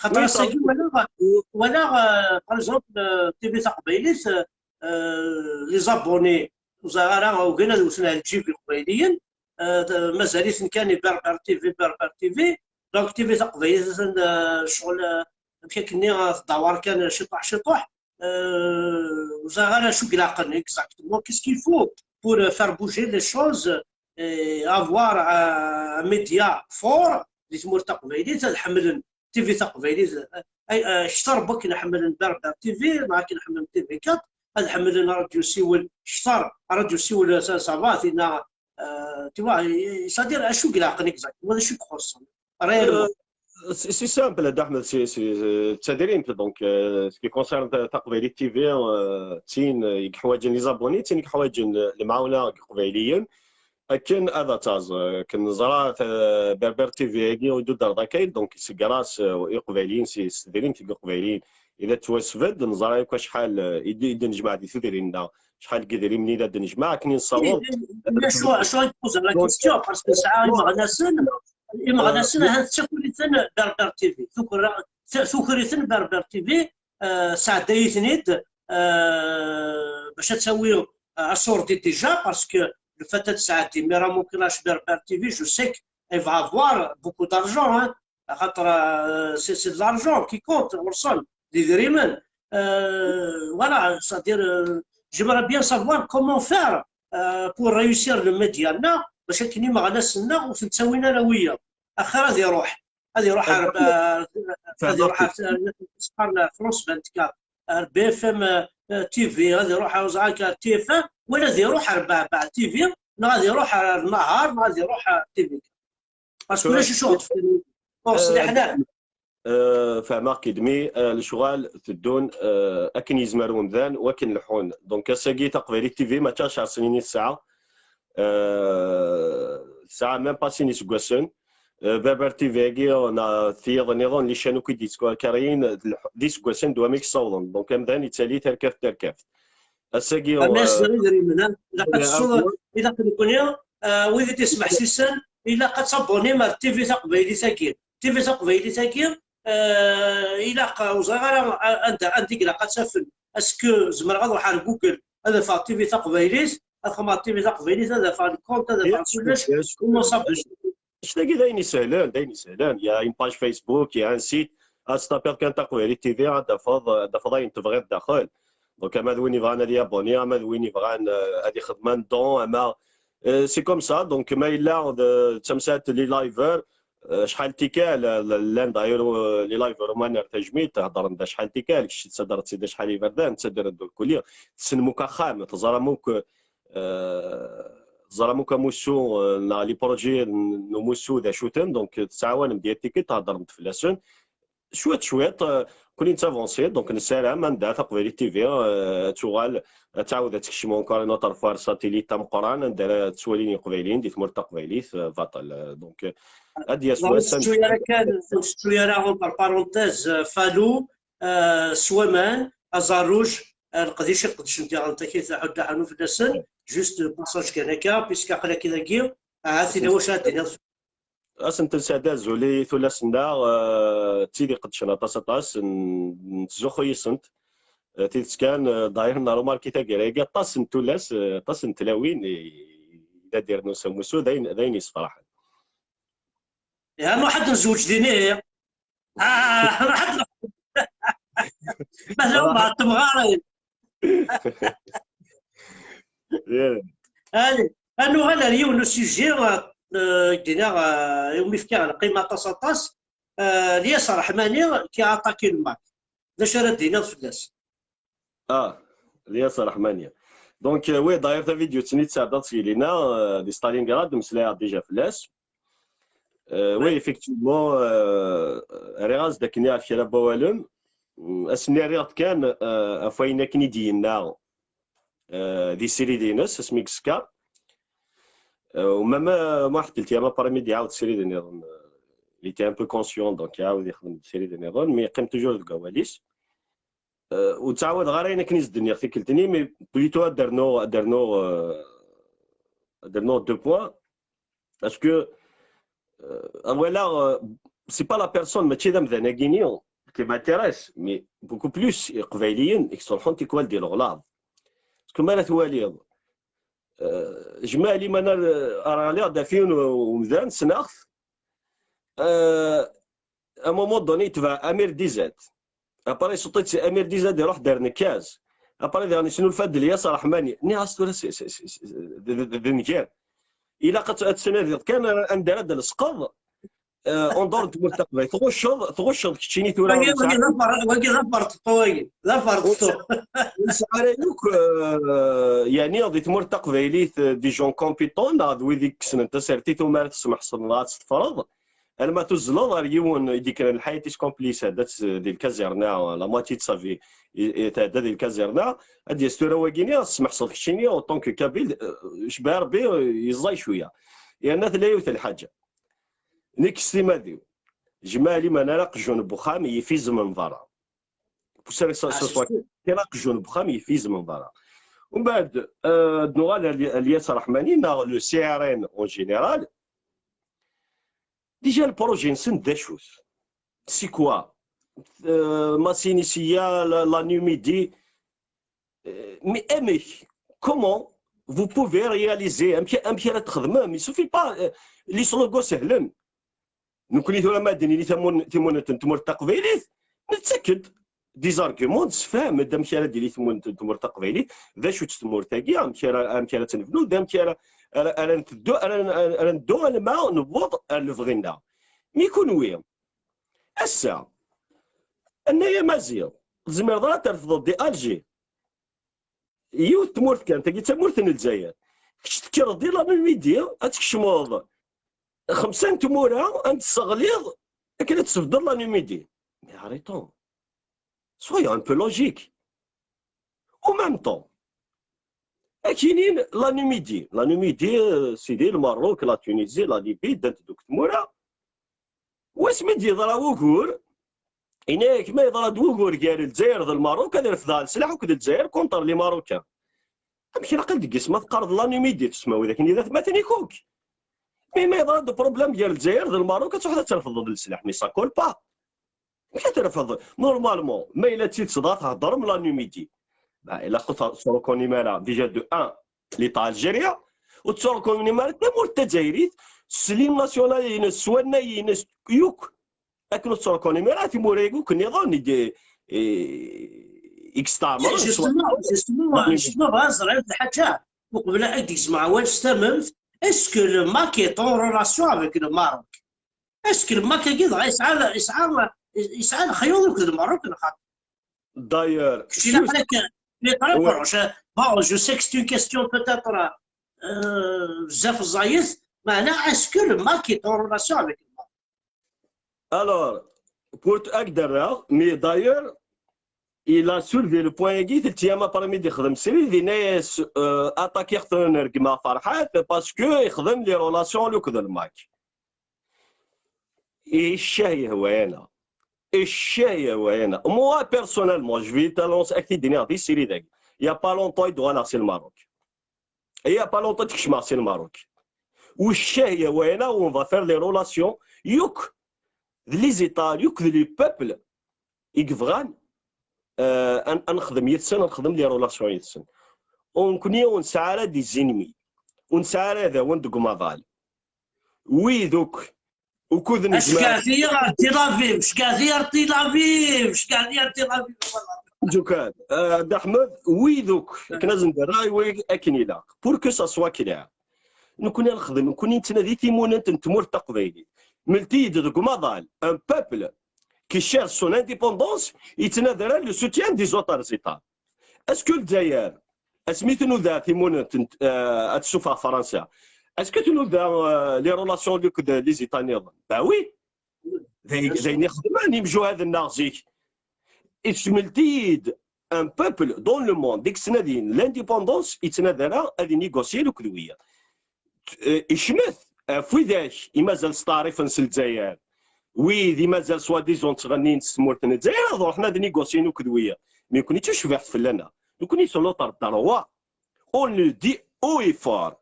Xaṭer ass-agi walaɣ, walaɣ, euh, par exemple, euh, T V taqbaylit, euh, les abonnés, ur ẓriɣ ara, ugin ad wten ar lǧib iqbayliyen, euh, mazal-iten kan i Berber T V, Berber T V. Donc T V taqbaylit atan, euh, ccɣel, euh, amek akken-nni, euh, tdawar kan ciṭuḥ ciṭuḥ. Euh, ur ẓriɣ ara acu i ilaqen exactement. Qu'est-ce qu'il faut pour, euh, faire bouger les choses et avoir, euh, un média fort di tmurt taqbaylit? Ad ḥemmlen T V taqbaylit, euh, ay, euh, kter n wakken ḥemmlen Berber T V, neɣ akken ḥemmlen T V quatre, ad ḥemmlen Radio Siwel kter, Radio Siwel, ça, ça va, tinna, euh, tu vois, c'est-à-dire, acu i ilaqen exactement, d acu i ixuṣṣen réellement? Euh, c'est, c'est simple, Dda Ḥmed, c'est, c'est, euh, d tadrimt, donc, euh, ce qui concerne ta-, Taqbaylit T V, euh, d tin, euh, i yeḥwaǧen les abonnés, d tin i yeḥwaǧen, euh, lemɛawna n Iqbayliyen, akken ad taẓ, euh, akken neẓra, euh, Berber T V-agi, ur d-udreḍ akka, donc, c'est grâce, euh, i Iqbayliyen, c'est, s tedrimt n Iqbayliyen, i d tettwasbedd, neẓra akk acḥal, euh, i d-, i d-nejmeɛ di tudrin-nneɣ, acḥal n yedrimen i d ad nejmeɛ, akken i nessaweḍ. Acu, acu i tpuza la question, parce que nesɛa imeɣnasen, imeɣnasen, ahat tuker-iten Berber T V. Tuker-, tuker-iten Berber T V, euh, sɛedday-iten-id, euh, bac ad tawi, euh, asurdi déjà, parce que le fait ad tesɛeddi Mira Muklac Berber T V, je sais qu'il va avoir beaucoup d'argent, hein, xaṭer, euh, c'est, c'est de l'argent qui compte, ɣur-sen, d idrimen. Euh, voilà, c'est-à-dire, euh, j'aimerais bien savoir comment faire, euh, pour réussir le média-nneɣ, bac akken imeɣnasen-nneɣ ur ten-ttawin ara wiyaḍ. Axir ad iruḥ, ad iruḥ ar, euh, ad iruḥ ar, ar France vingt-quatre, ar B F M, euh, T V, ad iruḥ ar, ar T F un, wala ad iruḥ ar Beɛbeɛ T V, neɣ ad iruḥ ar Nahar, neɣ ad iruḥ ar T V. Parce que ulac acu ɣ-d-fkan. Ur ṣliḥen ara. Euh, fehmeɣ-k-id, mi, euh, lecɣal teddun, euh, akken yezmer umdan, wakken leḥḥun. Donc, ass-agi Taqbaylit T V mačči ɛecṛ snin i tesɛa. Euh, tesɛa même pas sin iseggasen. Euh, Berber T V-agi, neɣ tiyaḍ nniḍen, les chaînes akk i d-yettwakaryin, d leḥ-, d iseggasen d wamek ssawḍen. Donc, amdan yettali tarkaft tarkaft. Ass-agi, am ass-a, idrimen, ha? Ilaq ad tessuḍ, ilaq nekkni, euh, wid i d-ismeḥsisen, ilaq ad tabbunim ar T V taqbaylit-agi. T V taqbaylit-agi, euh, ilaq, ur ẓriɣ ara, euh, anda, anda i ilaq ad tt-afen. Est-ce que zemreɣ ad ruḥeɣ ar Google, ad afeɣ T V taqbaylit, ad xedmeɣ T V taqbaylit, ad afeɣ le compte, ad afeɣ kullec, comment ça marche? Anect-agi d ayen isehlen, d ayen isehlen. Il y a une page Facebook, il y a un site. Ad testapiḍ kan Taqbaylit T V, ad d-tafeḍ, ad d-tafeḍ ayen tebɣiḍ daxel. Donc, ama d win yebɣan ad yabuni, ama d win yebɣan, euh, ad ixdem un don, ama, euh, c'est comme ça. Donc, ma yella d, d tamsalt les liveurs, euh, acḥal n tikkal, euh, llan d'ailleurs, euh, les liveurs uman ar tajmilt, heddren-d acḥal n tikkal, kečč tettadreḍ-tt-id acḥal iberdan, ttadren-d urkuli, tessnem akk axxam, teẓram akk, euh, teẓram akk amussu, euh, neɣ les projets n, n umussu d acu-ten, donc, euh, tettɛawanem-d yal tikkelt, theddrem-d fell-asen. Cwiṭ, cwiṭ, euh, kuni nettavansi, donc nessaram anda Taqbaylit T V, euh, ad tuɣal, ad tɛawed ad tekcem encore une autre fois ar satellite ameqqran, anda ara ttwalin Iqbayliyen di tmurt taqbaylit, euh, baṭel. Euh, donc, euh, ad d-yas wass, ur tettu ara kan, ur tettu ara, entre parenthèses, euh, Falou, euh, s waman, aẓarruj, euh, leqdic i qedcen diɣen takit, aḥuddu aḥunu fell-asen, juste passage kan akka, puisque aql-ak dagi, ahat yella wacu ara d-tiniḍ. Ad sent-nessɛed azul i tullas-nneɣ, euh, d tid iqeddcen aṭas, aṭas, n-, nettzuxxu yis-sent. Euh, tidet kan, euh, d'ailleurs, nremarki taggara-agi, aṭas n tullas, euh, aṭas n tlawin i, i d ad d-irnu s amussu, d ayen, d ayen yessefraḥen. Ya, nruḥ ad nezweǧ din, ihi. Ah, nruḥ ad nruḥ. Mahla ur mɛeṭṭmeɣ ara. Yeah. Allez, ad nuɣal ar yiwen n usujji, euh, i d-nniɣ, euh, iwumi fkiɣ lqima aṭas, aṭas. Euh, Lyas Reḥmani qui a attaqué le Mac. D acu ara d-tiniḍ fell-as? Ah, Lyas Reḥmani. Donc, euh, oui, d'ailleurs, tavidyut-nni tesɛeddaḍ seg Lina, euh, di Stalingrad, mmeslayeɣ déjà fell-as. Euh, oui, effectivement, euh, rriɣ-as-d akken ɣef kra n wawalen. Mm, ass-nni rriɣ-d kan, euh, ɣef wayen akken i d-yenna, euh, di ssirid-ines, asmi i yesker. Euh, u même, euh, Muḥ Teltiyam après-midi iɛawed ssirid-nniḍen, euh, il était un peu conscient, donc iɛawed ixdem ssirid-nniḍen, mais yeqqim toujours deg wawal-is. Euh, ur ttɛawadeɣ ara ayen akken i s-d-nniɣ tikkelt-nni, mais plutôt ad d-rnuɣ, ad d-rnuɣ, euh, ad d-rnuɣ deux points. Parce que, euh, walaɣ, euh, c'est pas la personne, mačči d amdan-agi-ni, qui m'intéresse, mais beaucoup plus, Iqbayliyen i yettruḥun tikwal di leɣlaḍ. Parce que mi ara twaliḍ, euh, jmaɛ liman ar, ar ɣliɣ-d ɣef yiwen umdan, ssneɣ-t, euh, à un moment donné, yetbeɛ Amir Dizat. Après, iseṭṭ-itt Amir Dizat, iruḥ-d ar Nekkaz. Après, diɣen yesnulfa-d Lyas Reḥmani. Nniɣ-as tura s, s, s, s, d, d, d nnger. Ilaq ad, ad tnadiḍ kan anda ara d-lesqeḍ, euh, en dehors n tmurt taqbaylit. Tɣucceḍ, tɣucceḍ keččini tura. Wagi, wagi d afer-, wagi d aferṭeṭṭu, wagi. D aferṭeṭṭu. Ur nesɛi ara yakk, euh, yeɛni di tmurt taqbaylit, euh, des gens compétents, neɣ d wid i yessnen tasertit, umi ara tesmeḥseḍ neɣ ad tt-teffreḍ. Alma tuzzleḍ ɣer yiwen i d-yekkren lḥayat-is complète, tɛedda di lkazirna, la moitié de sa vie, i, i, tɛedda di lkazirna, ad d-yas tura wagini, ad tesmeḥseḍ keččini, en tant que Kabyle, euh, cbaɛ Rebbi, euh, yeẓẓay cwiya. Yerna tella yiwet lḥaǧa. Nekk s timad-iw, jmaɛ liman ara aqjun n wexxam yif izem n berra. Pour ça, ça, ça soit clair, aqjun n wexxam yif izem n berra. Umbeɛd, euh, ad nuɣal ar Lyas Reḥmani, neɣ le C R N en général. Déjà, le projet-nsen d acu-t? C'est quoi? Euh, Massinissa, la, la Numidie. Euh, mais amek, comment vous pouvez réaliser, amek, amek ara txedmem? Il suffit pas, euh, les slogans sehlen. Nekkni tura ma d-nini tamun-, timunent n tmurt taqbaylit, nettak-d des arguments, nessefhem-d amek ara d-tili tmun-, tmurt taqbaylit, d acu-tt tmurt-agi, amek ara, amek ara tt-nebnu, d amek ara, ara, ara nteddu, ara, ara, ara neddu alma newweḍ ar lebɣi-nneɣ. Mi kunwi, ass-a, anna-ya Maziɣ, tzemreḍ ara terfdeḍ di Alger. Yiwet tmurt kan, tagi d tamurt n Lezzayer. Kečč tekkreḍ di la Numidie, ad tkecmeḍ xemsa n tmura, ad tesseɣliḍ, akken ad tesbeddeḍ la Numidie. Mais arrêtons. Soyons un peu logiques. Au même temps, akinin la Numidie. La Numidie, euh, sidi, le Maroc, la Tunisie, la Libye, ddant deg tmura. Wasmi d-yeḍra wugur, yenna-yak ma yeḍra-d wugur gar Lezzayer d Lmerruk, ad refdeɣ leslaḥ akked Lezzayer contre les Marocains. Amek ilaq ad deg-s ma teqqareḍ la Numidie, tesmawi d akken i d atmaten-ik akk? Mi ma yeḍra-d problème gar Lezzayer d Lmerruk, ad truḥeḍ ad trefdeḍ leslaḥ, mais ça colle pas. Amek ad trefdeḍ? Normalement, ma yella d tidet dɣa theddrem la Numidie, bah, ilaq ur tettrukunim ara déjà de un, l'État algérien, ur tettrukunim ara tamurt tazzayrit s l'hymne national-ines, s wannay-ines, yakk. Akken ur tettrukunim ara timura-agi akk nniḍen i d-, i, i yesteɛmren s justement, justement, justement, bɣiɣ ad ẓreɣ lḥaǧa, uqbel ad d-gezmeɣ awal s tamemt, est-ce que le MAK est en relation avec le Maroc? Est-ce que le MAK-agi dɣa yesɛa, yesɛa, yesɛa lexyuḍ akked Lmerruk, neɣ xaṭi? D'ailleurs, kečč ilaq-ak les très proches. Bon, je sais que c'est une question peut-être, euh, bzaf ẓẓayet, meɛna est-ce que le MAK est en relation avec le Maroc? Alors, pour ak-d-rreɣ, mais d'ailleurs, il a soulevé le point-agi, telt ayyam après mi d-ixdem srid, yenna-yas, euh, aṭakiɣ-ten, regmeɣ Ferḥat, parce que ixdem les relations akked le MAK. Et ccah yehwa-yaneɣ. Et ccah yehwa-yaneɣ. Moi, personnellement, je vais t'annoncer, ak-t-id-iniɣ di srid-agi. Il y a pas longtemps, i d-uɣaleɣ si Lmerruk. Il y a pas longtemps, i d-kecmeɣ si Lmerruk. U ccah yehwa-yaneɣ, on va faire les relations, yakk d les États, yakk d les peuples i yebɣan, euh, ad, ad nexdem yid-sen, ad nexdem les relations yid-sen. U nekkni ur nesɛi ara des ennemis. Ur nesɛi ara iɛdawen deg umaḍal. Wid akk ukud n jmaɛ. Cegɛet-iyi ɣer Tel Aviv, cegɛet-iyi ɣer Tel Aviv, cegɛet-iyi ɣer Tel Aviv. Ǧukan, euh, Dda Ḥmed, wid akk, akken ad sen-d-rreɣ i wayagi akken ilaq, pour que ça soit clair. Nekkni ad nexdem, nekkni nettnadi timunent n tmurt taqbaylit. Melt-iyi-d deg umaḍal, un peuple qui cherche son indépendance, yettnadi ara le soutien des autres États. Est-ce que Lezzayer, asmi tnuda timunent n, euh, ad tessufeɣ Fransa, est-ce que tnuda, euh, les relations akked les États nniḍen? Bah oui. D ay-, d ayen i xedmen imjuhad-nneɣ zik. Ismelt-iyi-d un peuple dans le monde, deg ttnadin l'indépendance, yettnadi ara ad inégocier akked wiyaḍ. Eh, icmet ɣef widak i mazal steɛrifen s Lezzayer, wid i mazal soi-disant ttɣennin s tmurt n Lezzayer, ad ruḥen ad négocien akked wiyaḍ. Mi nekkni d tucbiḥt fell-aneɣ. Nekkni c'est notre droit. On le dit haut et fort.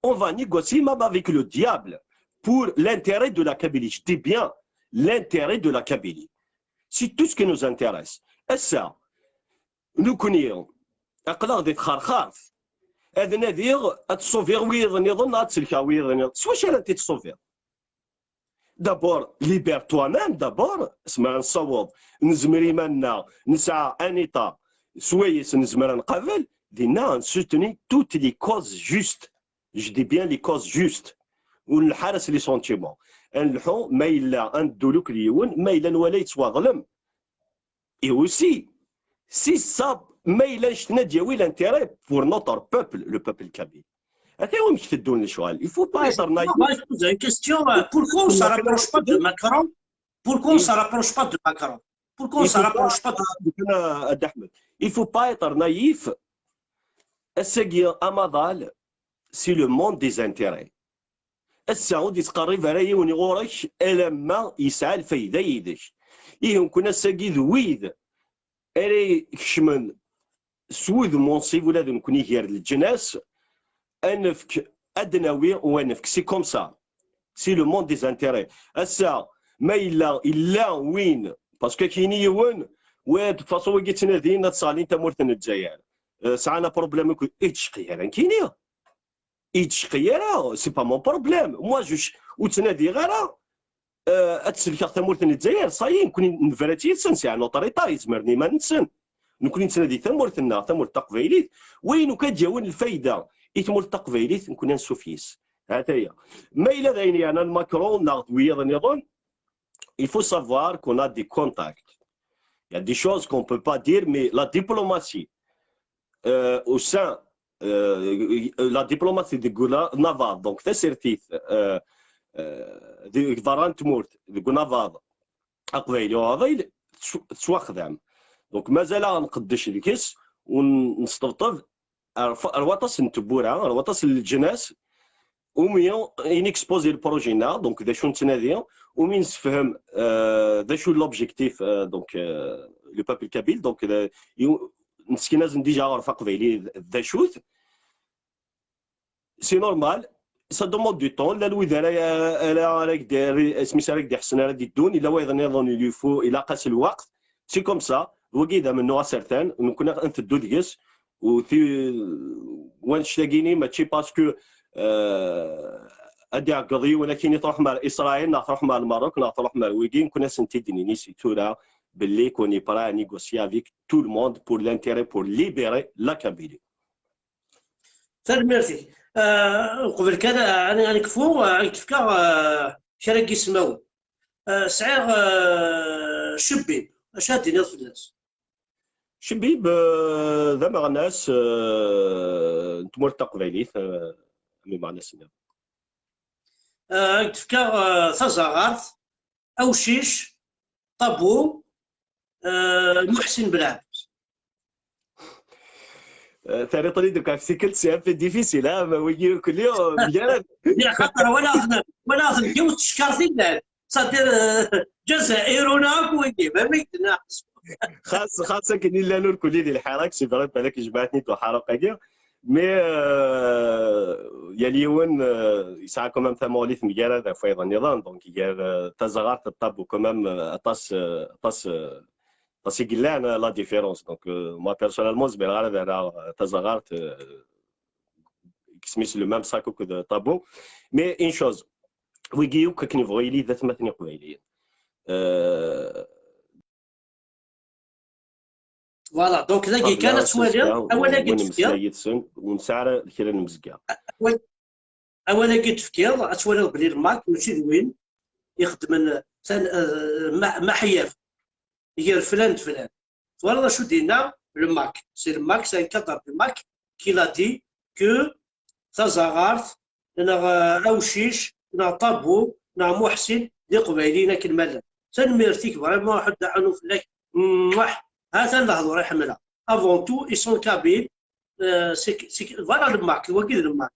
On va négocier même avec le diable pour l'intérêt de la Kabylie. Je dis bien l'intérêt de la Kabylie. C'est tout ce qui nous intéresse. Ass-a, nekkni aql-aɣ di txerxart, ad nadiɣ ad ṣubiɣ wiyaḍ nniḍen neɣ ad selkeɣ wiyaḍ nniḍen. S wacu ara tent-id-tṣubiḍ? D'abord, libère toi-même, d'abord, asmi ara nessaweḍ, nezmer iman-nneɣ, nesɛa un état swayes nezmer ad nqabel, dinna ad nessutni toutes les causes justes. Je dis bien les causes justes. Ur nleḥḥu ara s les sentiments. Ad nleḥḥu ma yella ad neddu lukel yiwen, ma yella nwala yettwaḍlem. Et aussi, si ça, ma yella annect-nni ad d-yawi l'intérêt pour notre peuple, le peuple kabyle. Ata wamek teddun lecɣal. Il faut pas être naïf. Moi, je pose une question. euh, Pourquoi on ne se rapproche pas de Macron? Pourquoi on ne se rapproche pas de Macron? Pourquoi on ne se rapproche pas de... Ad Ahmed, il faut pas être naïf. Ass-agi amaḍal, c'est le monde des intérêts. Ass-a ur d-yettqerrib ara yiwen ɣur-k alamma yesɛa lfayda yid-k. Ihi nekkni ass-agi d wid ara ikecmen s wudem unṣib ula d nekkni gar leǧnas, ad nefk, ad d-nawi u ad nefk, c'est comme ça. C'est le monde des intérêts. Ass-a ma yella, yella win, parce que ad k-yini yiwen, wa de toute façon wigi ttnadin ad sseɣlin tamurt n Lezzayer. Euh, sɛan problème akked, ur yettcqi ara nekkini. Ur yettcqi ara, c'est pas mon problème. Moi, je, ur ttnadiɣ ara euh, ad selkeɣ tamurt n Lezzayer, ça y est, nekkni nebra-tt yid-sen, c'est un autre état, zemren iman-nsen. Nekkni nettnadi tamurt-nneɣ, tamurt taqbaylit, wayen akk ad d-yawin lfayda i tmurt taqbaylit, nekkni ad nsuf yes. Hataya. Ma yella d ayen yeɛnan Macron neɣ d wiyaḍ nniḍen, il faut savoir qu'on a des contacts. Il y a des choses qu'on peut pas dire, mais la diplomatie, euh, au sein, euh, la diplomatie deg unabaḍ, donc tasertit, euh, euh, deg berra n tmurt, deg unabaḍ aqbayli uɛḍil, tettw-, tettwaxdam. Donc mazal-aɣ nqeddec deg-s u n-, nesṭebṭeb ar f-, ar waṭas n tewwura, ar waṭas n leǧnas, umi i n-expose le projet-nneɣ, donc d acu nettnadi, umi nessefhem, euh, d acu l'objectif, euh, donc, euh, le peuple kabyle, donc, euh, i-, nesken-asen déjà aɣref aqbayli d acu-t. C'est normal, ça demande du temps. Llan wid ara, ara, ara k-d-, isem-is ara k-d-iḥessen ara d-iddun, yella wayeḍ nniḍen, il lui faut, ilaq-as lweqt. C'est comme ça. Wagi d amennuɣ asertan, nekkni ad nteddu deg-s, u ti-, wanect-agi-ni mačči parce que, euh, ad iɛeggeḍ yiwen akin i truḥem ar Israël, neɣ truḥem ar Lmerruk, neɣ truḥem ar wigi, nekkni ad sent-id-nini si tura belli qu'on est prêt à négocier avec tout le monde pour l'intérêt, pour libérer la Kabylie. Tanemmirt-ik. Ah, uqbel kan, ah, ad, ad nekfu, ah, ad k-d-fkeɣ, ah, kra n yismawen. Ah, sɛiɣ, ah, Cebib. Acu ad d-tiniḍ fell-as? Cebib, ah, d ameɣnas, ah, n tmurt taqbaylit, ah, am imeɣnasen-nniḍen. Ah, ad k-d-fkeɣ, ah, Tazaɣart, Awcic, Ṭabu, ah, Muḥsin Belɛebd. Euh, terriḍ-iyi-d ɣef tikkelt, c'est un peu difficile, hein, ma wigi ukli, euh, mgaraden. Axaṭer walaɣ-ten, walaɣ-ten yiwet tcekkart i llan. C'est-à-dire, euh, Ǧazairun akk wigi, ma mi d-tenna. Xas, xas akken i llan ur kulli di lḥirak, c'est vrai, balak jemɛet-nni-d uḥaruq-agi. Mais, euh, yal yiwen, euh, yesɛa quand même tamuɣli temgarad ɣef wayeḍ nniḍen, donc gar, euh, Tazaɣart d Ṭabu quand même, euh, aṭas, euh, aṭas, euh, aṭas i yellan, euh, la différence. Donc, euh, moi, personnellement, ur zmireɣ ara ad rreɣ, euh, Tazaɣart, euh, isem-is le même sac akked Ṭabu. Mais une chose, wigi akk akken yebɣu yili d atmaten iqbayliyen. Euh, Voilà, donc dagi kan ad twaliḍ, awal-agi d-tefkiḍ. Yid-sen, ur nesɛi ara kra n mzegga. Awal-agi d-tefkiḍ, ad twaliḍ belli le MAK mačči d win ixeddmen, euh, ma, ma ḥeyaf, gar flan d flan. Twalaḍ acu d-yenna le MAK? C'est le MAK, c'est un cadre du MAK qui l'a dit que Tazaɣart, neɣ, euh, Awcic, neɣ Ṭabu, neɣ Muḥsin, d iqbayliyen akken ma llan. Tanemmirt-ik, vraiment, ḥedd aɛnu fell-ak. Mwah. Ha-t-an lehdur i ḥemmleɣ. Avant tout, ils sont kabyles. Euh, c'est que, c'est que, voilà le MAK, wagi d le MAK.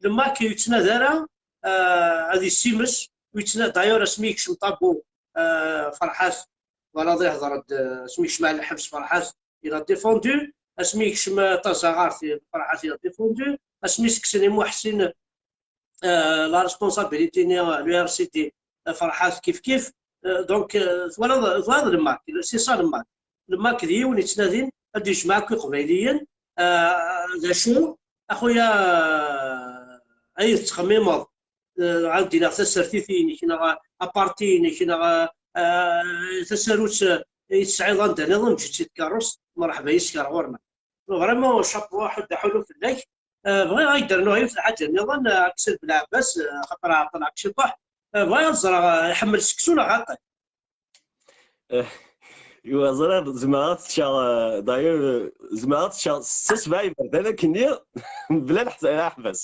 Le MAK ur yettnadi ara, euh, ad yessimes, ur yettna-, d'ailleurs, asmi yekcem Ṭabu, euh, Ferḥat, voilà, ad ihder-d, euh, asmi yekcem ar lḥebs Ferḥat, il a défendu, asmi yekcem, euh, Tazaɣart, Ferḥat, il a défendu, asmi sekksen i Muḥsin, euh, la responsabilité-nni, euh, l'U R C T, euh, Ferḥat kif kif, Euh, donc, euh, twalaḍ, twalaḍ le MAK, c'est ça le MAK. Le MAK d yiwen yettnadin ad d-yejmeɛ akk iqbayliyen, euh, d acu, a xuya, euh, ay tettxemmimeḍ, euh, ɛawed-d-iniɣ tasertit-inek, neɣ aparti-inek, neɣ, euh, euh, tasarut, euh, i tesɛiḍ anda nniḍen, eǧǧ-itt i tkeṛṛust, mṛeḥba yes-k ar ɣur-neɣ. Vraiment, chapeau, ḥedd aḥulu fell-ak. Euh, bɣiɣ ad k-d-rnuɣ yiwet n lḥaǧa nniḍen, euh, Aksel Belɛebbas, euh, axaṭer ɛeṭṭleɣ-k ciṭuḥ. Euh, bɣiɣ ad ẓreɣ, euh, iḥemmel seksu neɣ xaṭi? Eh, Iwa ẓriɣ zemreɣ ad t-ččeɣ, eh, d'ailleurs, eh, zemreɣ ad t-ččeɣ s sebɛa iberdan akkenni, mebla leḥ-, leḥbas.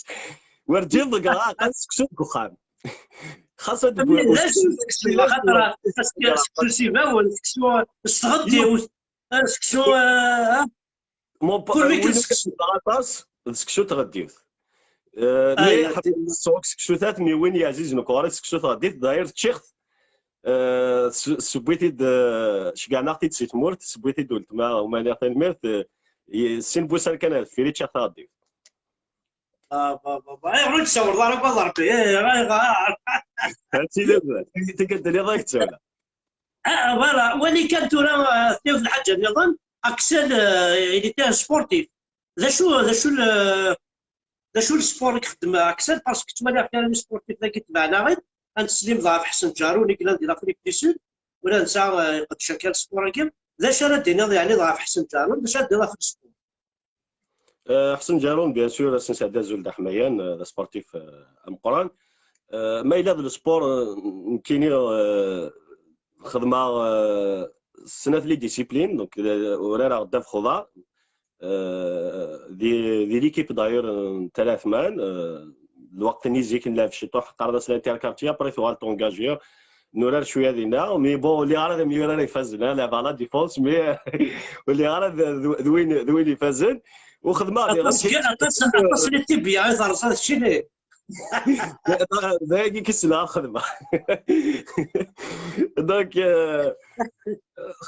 Werǧin ḍeggreɣ aɛeqqa n seksu deg uxxam. Xas ad d-wwiɣ d acu seksu, axaṭer seksu s ibawen, seksu s tɣeddiwt, seksu, eh, Mon pa- Kurwi win kan seksu. Aṭas d seksu tɣeddiwt. Eh, Ah, mi ya, ḥemmleɣ sɛuɣ seksu tat, mi win yeɛzizen ukwari seksu tɣeddiwt, d'ailleurs ččiɣ-t. Eh, s- sewwi-t-id, eh, ceggɛen-aɣ-t-id si tmurt, sewwi-t-id ultma, umani tanemmirt, eh, i- sin n wussan kan ar deffir i ččiɣ taɣeddiwt. Ah, ba, ba, ba. Ayɣer ur d-tsawleḍ ara akked Rebbi? Eh, ayɣer? Ad tili tikkelt-nniḍen ad k-tt-awleɣ. Ah, voilà. Wali kan tura, ah, yiwet n lḥaǧa nniḍen. Aksel, ah, il était un sportif. D acu, d acu le, d acu le sport i ixeddem Aksel? Parce que ttwaliɣ kan les sportifs dagi tebɛen-aɣ-id. Ad neslim ɣef Ḥsen Ǧarun i yellan di l'Afrique du Sud. Ula d netta, ah, iqeddec akka le sport-agi. D acu ara d-tiniḍ yeɛni ɣef Ḥsen Ǧarun? D acu ara d-tiniḍ ɣef le sport? Eh, Ḥsen Ǧarun, bien sûr, ad s-nesɛeddi azul d aḥmayan, eh, d asportif, eh, ameqqran. Eh, ma yella d le sport, eh, nekkini, eh, xedmeɣ, eh, snat les disciplines, donc, eh, urareɣ ddabex uḍar, eh, di, di l'équipe d'ailleurs n Tala Ɛetman, eh, lweqt-nni zik nlɛeb ciṭuḥ, qqaren-as l'interquartier, après tuɣal t'engager, nurar cwiya dinna, mais bon, ur lliɣ ara d amyurar ifazen, hein, lɛebeɣ la défense, mais ur lliɣ ara d, d, d win, d win ifazen, u xedmeɣ di Aṭas, aṭas, aṭas n les tibias i terẓiḍ keččini. D ayagi i k-ssneɣ ad xedmeɣ. Donc, euh,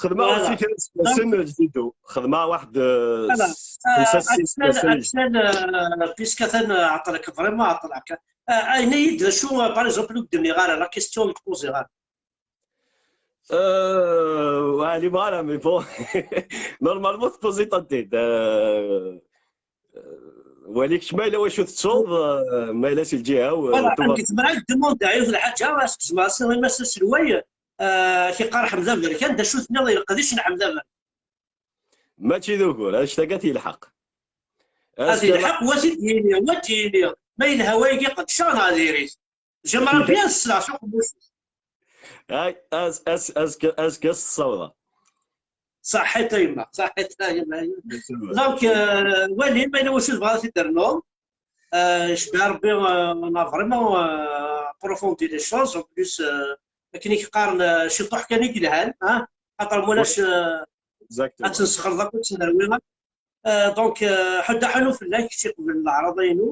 xedmeɣ Voilà. Aussi kra iseggasen jdid. Xedmeɣ waḥed, euh, Voilà. s- xemsa, sis Aksel, iseggasen. Aksel, euh, puisque atan, euh, ɛeṭṭleɣ-k, vraiment ɛeṭṭleɣ-k. Euh, ayen-iyi-d d acu, euh, par exemple, ur k-d-nniɣ ara, la question ur k-poziɣ ara. Euh, ouais, les bras là, mais bon. Normalement, c'est posé tenter. Euh, euh, Wali kečč ma yella wacu tettuḍ, euh, ma yella si lǧiha-w, euh, Voilà, tuɣal- nekk zemreɣ ad k-d-demandiɣ yiwet n lḥaǧa, ad s-kezmeɣ, as-tiniḍ ma s aselway, euh, k-iqqar Ḥmed Aberkan, d acu tenniḍ ileqdic n Ḥmed Aberkan? Mačči d ugur, annect-agi ad t-yelḥeq. Ad yelḥeq, wa t-id-yini, wa t-yini. Ma yelha wayagi qedceɣ neɣ diri-t. J'aimerais bien ssneɣ s uqemmuc-is. Ay, az-, az-, azekka, azekka s ssawḍa. Ṣaḥit a yemma, ṣaḥit a yemma. Donc, euh, wali, ma yella wacu tebɣiḍ ad t-id-ternuḍ. Euh, icbeḥ Rebbi, euh, on a vraiment, euh, approfondi les choses. En plus, euh, akken i k-qqaren, euh, ciṭuḥ kan i yelhan, hein? Xaṭer mulac, euh, Exactement. Ad tt-nesxelḍ akk, ad tt-nerwi. Euh, donc, euh, ḥedd aḥanu fell-ak, kečč iqbel leɛraḍa-inu.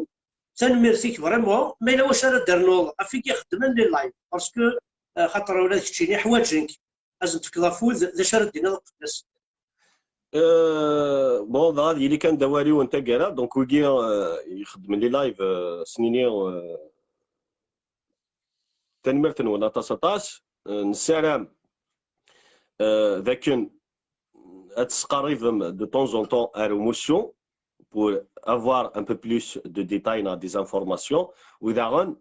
Tanemmirt-ik vraiment. Ma yella wacu ara d-ternuḍ ɣef i ixeddmen les lives, parce que, euh, xaṭer ula d keččini ḥwaǧen-k. Ad sen-tefkeḍ afud, d acu ara d-tiniḍ fell-as? Euh, bon, dɣa ad yili kan d awal-iw n taggara, donc wigi, euh, ixeddmen les lives, euh, s-nini, euh, tanemmirt-nwen aṭas aṭas. Euh, nessaram, euh, d akken ad tesqarribem de temps en temps ar umussu pour avoir un peu plus de détails neɣ des informations, u daɣen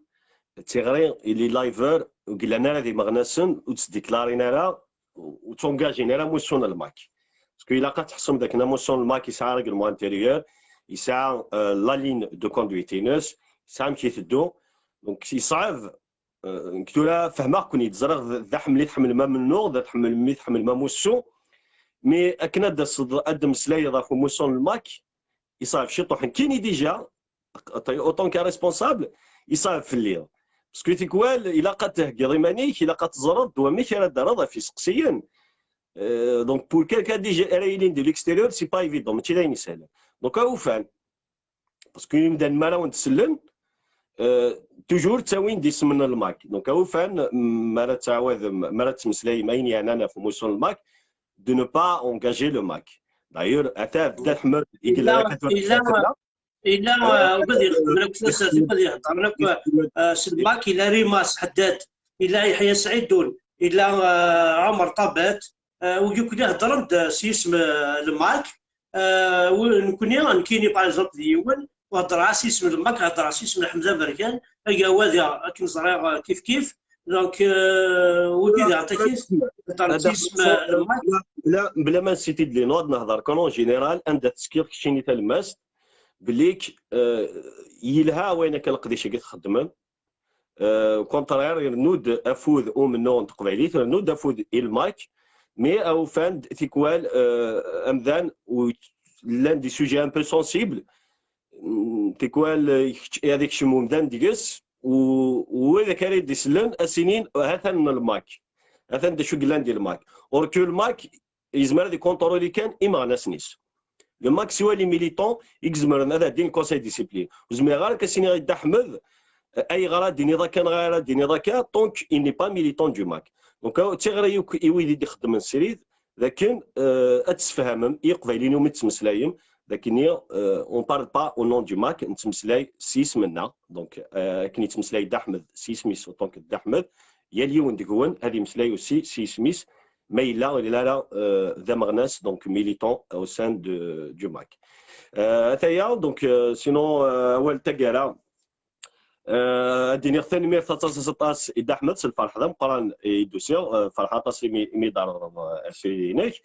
d tiɣri i les liveurs ur yellan ara d imeɣnasen, ur ttdiklarin ara, ur ttungajin ara amussu n lmak. Parce que ilaq ad tḥessem d akken amussu n lmak yesɛa règlement intérieur, yesɛa, euh, la ligne de conduite-ines, yesɛa amek iteddu. Donc, yeṣɛeb, euh, nekk tura fehmeɣ-ken-id, ẓriɣ d, d aḥemmel i tḥemmlem amennuɣ, d aḥemmel mi tḥemmlem amussu, mais akken ad d-taseḍ, ad d-temmeslayeḍ ɣef umussu n lmak, yeṣɛeb ciṭuḥ. Nekkini déjà, autant que responsable, yeṣɛeb fell-i. Parce que tikwal, ilaq ad theggiḍ iman-ik, ilaq ad teẓreḍ d wamek ara d-terreḍ ɣef iseqsiyen. Euh, donc, pour quelqu'un déjà ara yilin de l'extérieur, c'est pas évident, mačči d ayen isehlen. Donc, awufan. Parce que imdanen mi ara wen-d-sellen, euh, toujours ttawin-d isem n lmak. Donc, awufan, mi ara tettɛawadem, mi ara tettmeslayem ayen yeɛnan ɣef umussu n lmak, de ne pas engager le mak. D'ailleurs, ata Abdel Ḥmed i yella Illa, illa, illa, euh, ugad yexdem akk tasartit, ugad yehdren akk, euh, s lmak, illa Rimas Ḥeddad, illa Yeḥya Sɛidun, yella, euh, Ɛumer Ṭabat, euh, wigi akk heddren-d s yisem, euh, Lmak. Euh, nekkni, nekkini, par exemple, d yiwen, u heddreɣ s yisem Lmak, heddreɣ s yisem Lḥemza Berkan, Agawad, akken ẓriɣ, euh, kif kif. Donc, euh, wigi d aṭakis, heddren s yisem, euh, Lmak. Bla, bla ma nessiti-d les noms, nehder kan en général, anda tettekkiḍ keččini talemmast, belli k-, euh, yelha wayen akka leqdic-agi txeddmem. Euh, au contraire, irennu-d afud umennuɣ n teqbaylit, irennu-d afud i Lmak, mais ufan-d tikwal, euh, amdan u llan des sujets un peu sensibles, mm, tikwal, euh, kečč-, ad ikcem umdan deg-s, u, u wid akka ara d-isellen, ad s-inin, hatan n Lmak. Hatan d acu yellan di Lmak. Or que Lmak, yezmer ad ikontroli kan imeɣnasen-is. Le Mak siwa les militants i izemren ad ɛeddin le conseil de discipline. Ur zmireɣ ara ad s-iniɣ i Dda Ḥmed, eh, ayɣer ad d-tiniḍ akka neɣ ara d-tiniḍ akka, tant qu'il n'est pas militant du Mak. Donc, euh, d tiɣri akk i wid i d-ixeddmen srid, d akken, euh, ad tessefhamem i Iqbayliyen umi tettmeslayem, d akken, euh, on parle pas au nom du Mak, nettmeslay s yisem-nneɣ. Donc, euh, akken yettmeslay Dda Ḥmed s yisem-is, autant que Dda Ḥmed, yal yiwen deg-wen ad imeslay aussi s yisem-is, ma yella ur yelli ara, euh, d ameɣnas, donc militant au sein de, du Mak. Euh, ataya, donc, euh, sinon, euh, awal n taggara, euh, ad d-iniɣ tanemmirt aṭas, aṭas, aṭas i Dda Ḥmed s lferḥ d ameqqran i d-usiɣ, euh, ferḥeɣ aṭas imi, imi d-treḍleḍ, euh, arsay-inek.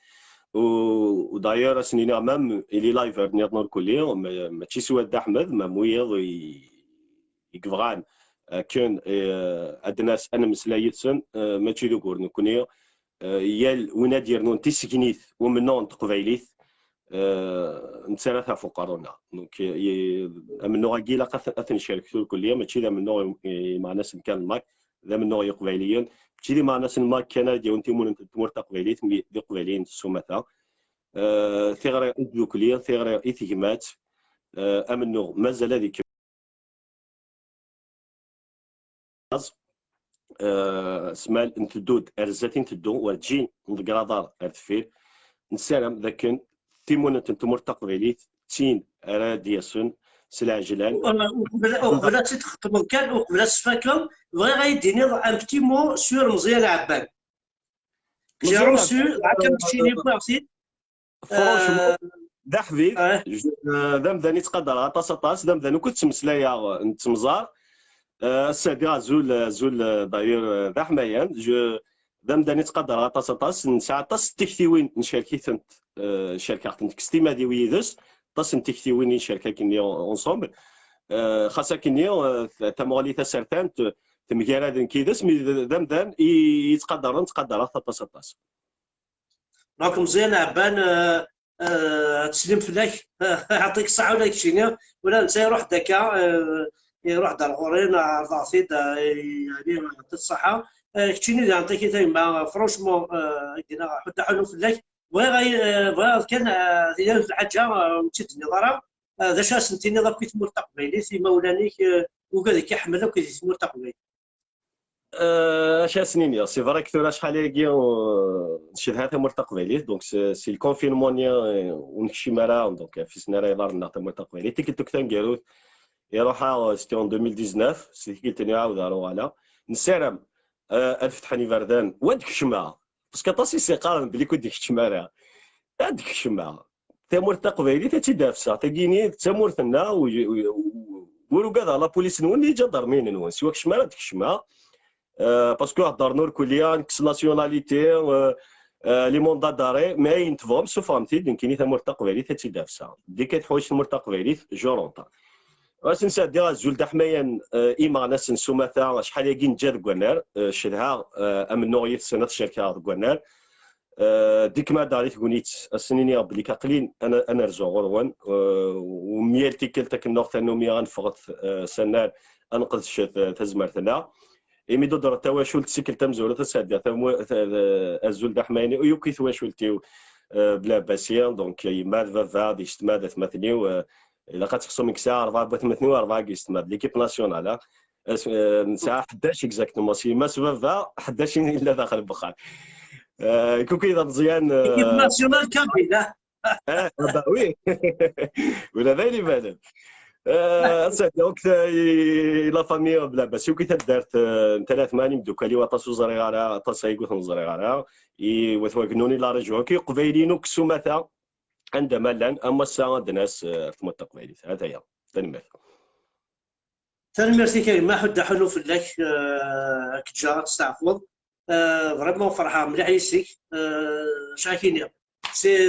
U, u d'ailleurs, ad sen-iniɣ même i les liveurs nniḍen ur kulli, ma-, mačči siwa Dda Ḥmed, même wiyaḍ i, i yebɣan akken, euh, ad d-nas ad nemmeslay yid-sen, euh, mačči d ugur nekkni, euh, yal win ad d-yernun tisegnit umennuɣ n teqbaylit, euh, nettarra-t ɣef uqerru-nneɣ. Donc, euh, i-, amennuɣ-agi ilaq ad t-, ad t-ncerket irkelli, mačči d amennuɣ i, i meɛna-s n kan Lmak, d amennuɣ i Yiqbayliyen, mačči d imeɛna-s n Lmak kan ara d-yawin timunent n tmurt taqbaylit, mi d Iqbayliyen s umata. Euh, tiɣri i tdukli, tiɣri i tegmat, euh, amennuɣ mazal ad ikemmel. Euh, smal nteddu-d ar zdat i nteddu, werǧin nḍegger aḍar ar deffir. Nessaram d akken timunent n tmurt taqbaylit d tin ara d-yasen s lɛejlan. Euh, uqbel, uqbel ad tt-id-txettmeḍ kan, uqbel ad tt-tfakeḍ, bɣiɣ ad yi-d-tiniḍ un petit mot sur Meẓyan Ɛebban. J'ai reçu, dɣa kan keččini wwiɣ-t-id. Franchement, d aḥbib, je, euh, d amdan i ttqadareɣ aṭas, aṭas, d amdan ukud ttmeslayeɣ, nettemẓar. Euh, ass-agi azul, azul, euh, d'ailleurs, euh, d aḥmayan. Je, d amdan i ttqadareɣ aṭas, aṭas, nesɛa aṭas n tiktiwin, ncerk-itent, euh, cerkeɣ-tent deg s timad-iw yid-s, aṭas n tiktiwin i ncerk akkenni ensemble. Euh, xas akkenni, euh, tamuɣli tasertant, euh, temgaraden yid-s, mi d, d amdan i, i ttqadaren, ttqadareɣ-t aṭas, aṭas. Donc, Meẓyan Ɛebban, euh, euh, teslim fell-ak, yeɛṭik ṣṣeḥḥa ula d keččini, ula netta iruḥ-d akka, euh, iruḥ-d ar ɣur-i, ɛerḍeɣ-t-id, euh, yeɛni, yeɛṭi-k ṣṣeḥḥa. Euh, keččini d yeɛṭik-it a yemma, franchement, euh, ḥudd aḥunu fell-ak. Bɣiɣ ay-, euh, bɣiɣ kan, euh, tili lḥaǧa, euh, ur tt-id-tenniḍ ara. Euh, d acu ara sen-tiniḍ akk i tmurt taqbaylit, imawlan-ik, euh, ugad-ik iḥemmel akk di tmurt taqbaylit? Euh, acu ara sen-iniɣ, c'est vrai que tura acḥal-agi, euh, ncedha tamurt taqbaylit, donc c'est, c'est le confinement-nni, euh, ur nekcim ara, donc afis-nni ara iḍarren-nneɣ tamurt taqbaylit. Tikkelt akk taneggarut, iruḥ-aɣ, euh, c'était en deux mille dix-neuf, si tikkelt-nni ɛawdeɣ ar uɣaleɣ. Nessaram, euh, ad fetḥen iberdan, u ad kecmeɣ, parce que aṭas i s-iqqaren belli ur d-ikeččem ara. Ad kecmeɣ. Tamurt taqbaylit ad tt-id-afseɣ. Tagini d tamurt-nneɣ, u, u, u, ur ugadeɣ la police-nwen ni ǧadarmi-nwen. Siwa kecmeɣ ara d-kecmeɣ. Euh, parce que heddren ur kulli, nekkes nationalité, euh, euh, les mandats d'arrêt, mais ayen tebɣam, suffɣem-t-id, nekkini tamurt taqbaylit ad tt-id-afseɣ. Deg ad teḥwaǧ tmurt taqbaylit, je rentre. Ɣas nesɛeddi azul d aḥmayan, euh, imeɣnasen s umata, acḥal-agi neǧǧa deg wannar, euh, cedhaɣ, euh, amennuɣ yid-sen ad t-cerkeɣ deg wannar. Euh, deg ma d-ar i tegnit, ad sen-iniɣ belli aqlin ad n-, ad nerzu ɣur-wen, euh, u myal tikkelt akken nuɣ tannumi ad neffɣet, euh, s annar, ad nqedcet, euh, tazmert-nneɣ. Imi d-udret tawacult tikkelt tamezwarut, ad sɛeddiɣ tamu-, ta-, ta-, azul d aḥmayan i yakk i twacult-iw, euh, Bla Abbasi, donc yemma d baba d yessetma d atmaten-iw, euh, ilaq ad texsum nekk sɛiɣ rebɛa n watmaten-iw, rebɛa n yessetma, d l'équipe nationale, hein. As-, euh, nesɛa ḥdac exactement, s yemma s baba, ḥdac i yella daxel n wexxam. Euh, kuki d ameẓyan, euh, L'équipe nationale kabyle, hein. Ah, ah, bah oui. Ula d ayen ibanen. Ass-agi akk i la famille Belɛebbasi, akk i taddart n Tala Tmanya, imdukal-iw, aṭas ur ẓriɣ ara, aṭas ay ur ten-ẓriɣ ara. I wat wagennun i la région, akk i Iqbayliyen akk s umata, anda ma llan, am wass-a ad d-nas ar tmurt taqbaylit. Ataya. Tanemmirt. Tanemmirt-ik a gma, ḥudd aḥunu fell-ak, ad k-ǧǧeɣ ad testeɛfuḍ. Vraiment ferḥeɣ mliḥ yes-k. Acu ara k-iniɣ,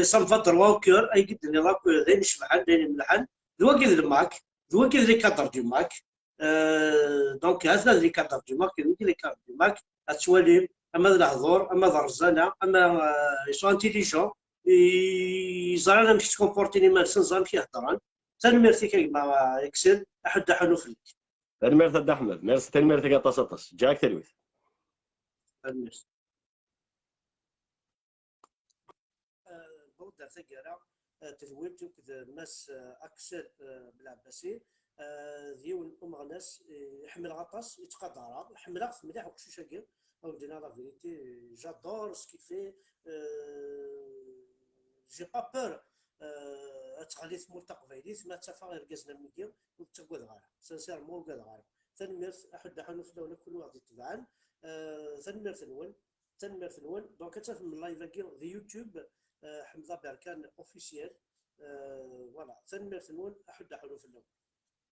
ça me va droit au cœur, ay d-tenniḍ akk d ayen icebḥen, d ayen imelḥen. D wagi d le MAK, d wagi d les cadres du MAK. Donc ha-ten-a d les cadres du MAK, d wagi les cadres du MAK. Ad twalim ama d lehdur, ama d rrẓana, ama ils sont intelligents, ẓran amek ttkomportin iman-nsen, ẓran amek i heddren. Tanemmirt-ik a gma Axel, aḥudd aḥunu fell-ak. Tanemmirt a Dda Ḥmed, merci, tanemmirt-ik aṭas aṭas, ǧǧiɣ-ak talwit. Tanemmirt. Newweḍ ar taggara n tedwilt akked Mass Axel Belɛebbasi. D yiwen n umeɣnas i ḥemmleɣ aṭas, i ttqadareɣ, ḥemmleɣ-t mliḥ uqcic-agi. Ad wen-d-iniɣ la vérité, j'adore ce qu'il fait. J'ai pas peur ad teɣli tmurt taqbaylit, ma ttafeɣ irgazen am wigi, ur ttagadeɣ ara. Sincèrement, ur ugadeɣ ara. Tanemmirt, aḥudd aḥunu fell-awen akk kunwi aɣ-d-itebɛen. Tanemmirt-nwen. Tanemmirt-nwen. Donc ad tafem live-agi di YouTube, Ḥemda Berkan officiel. Voilà, tanemmirt-nwen, aḥudd aḥunu fell-awen.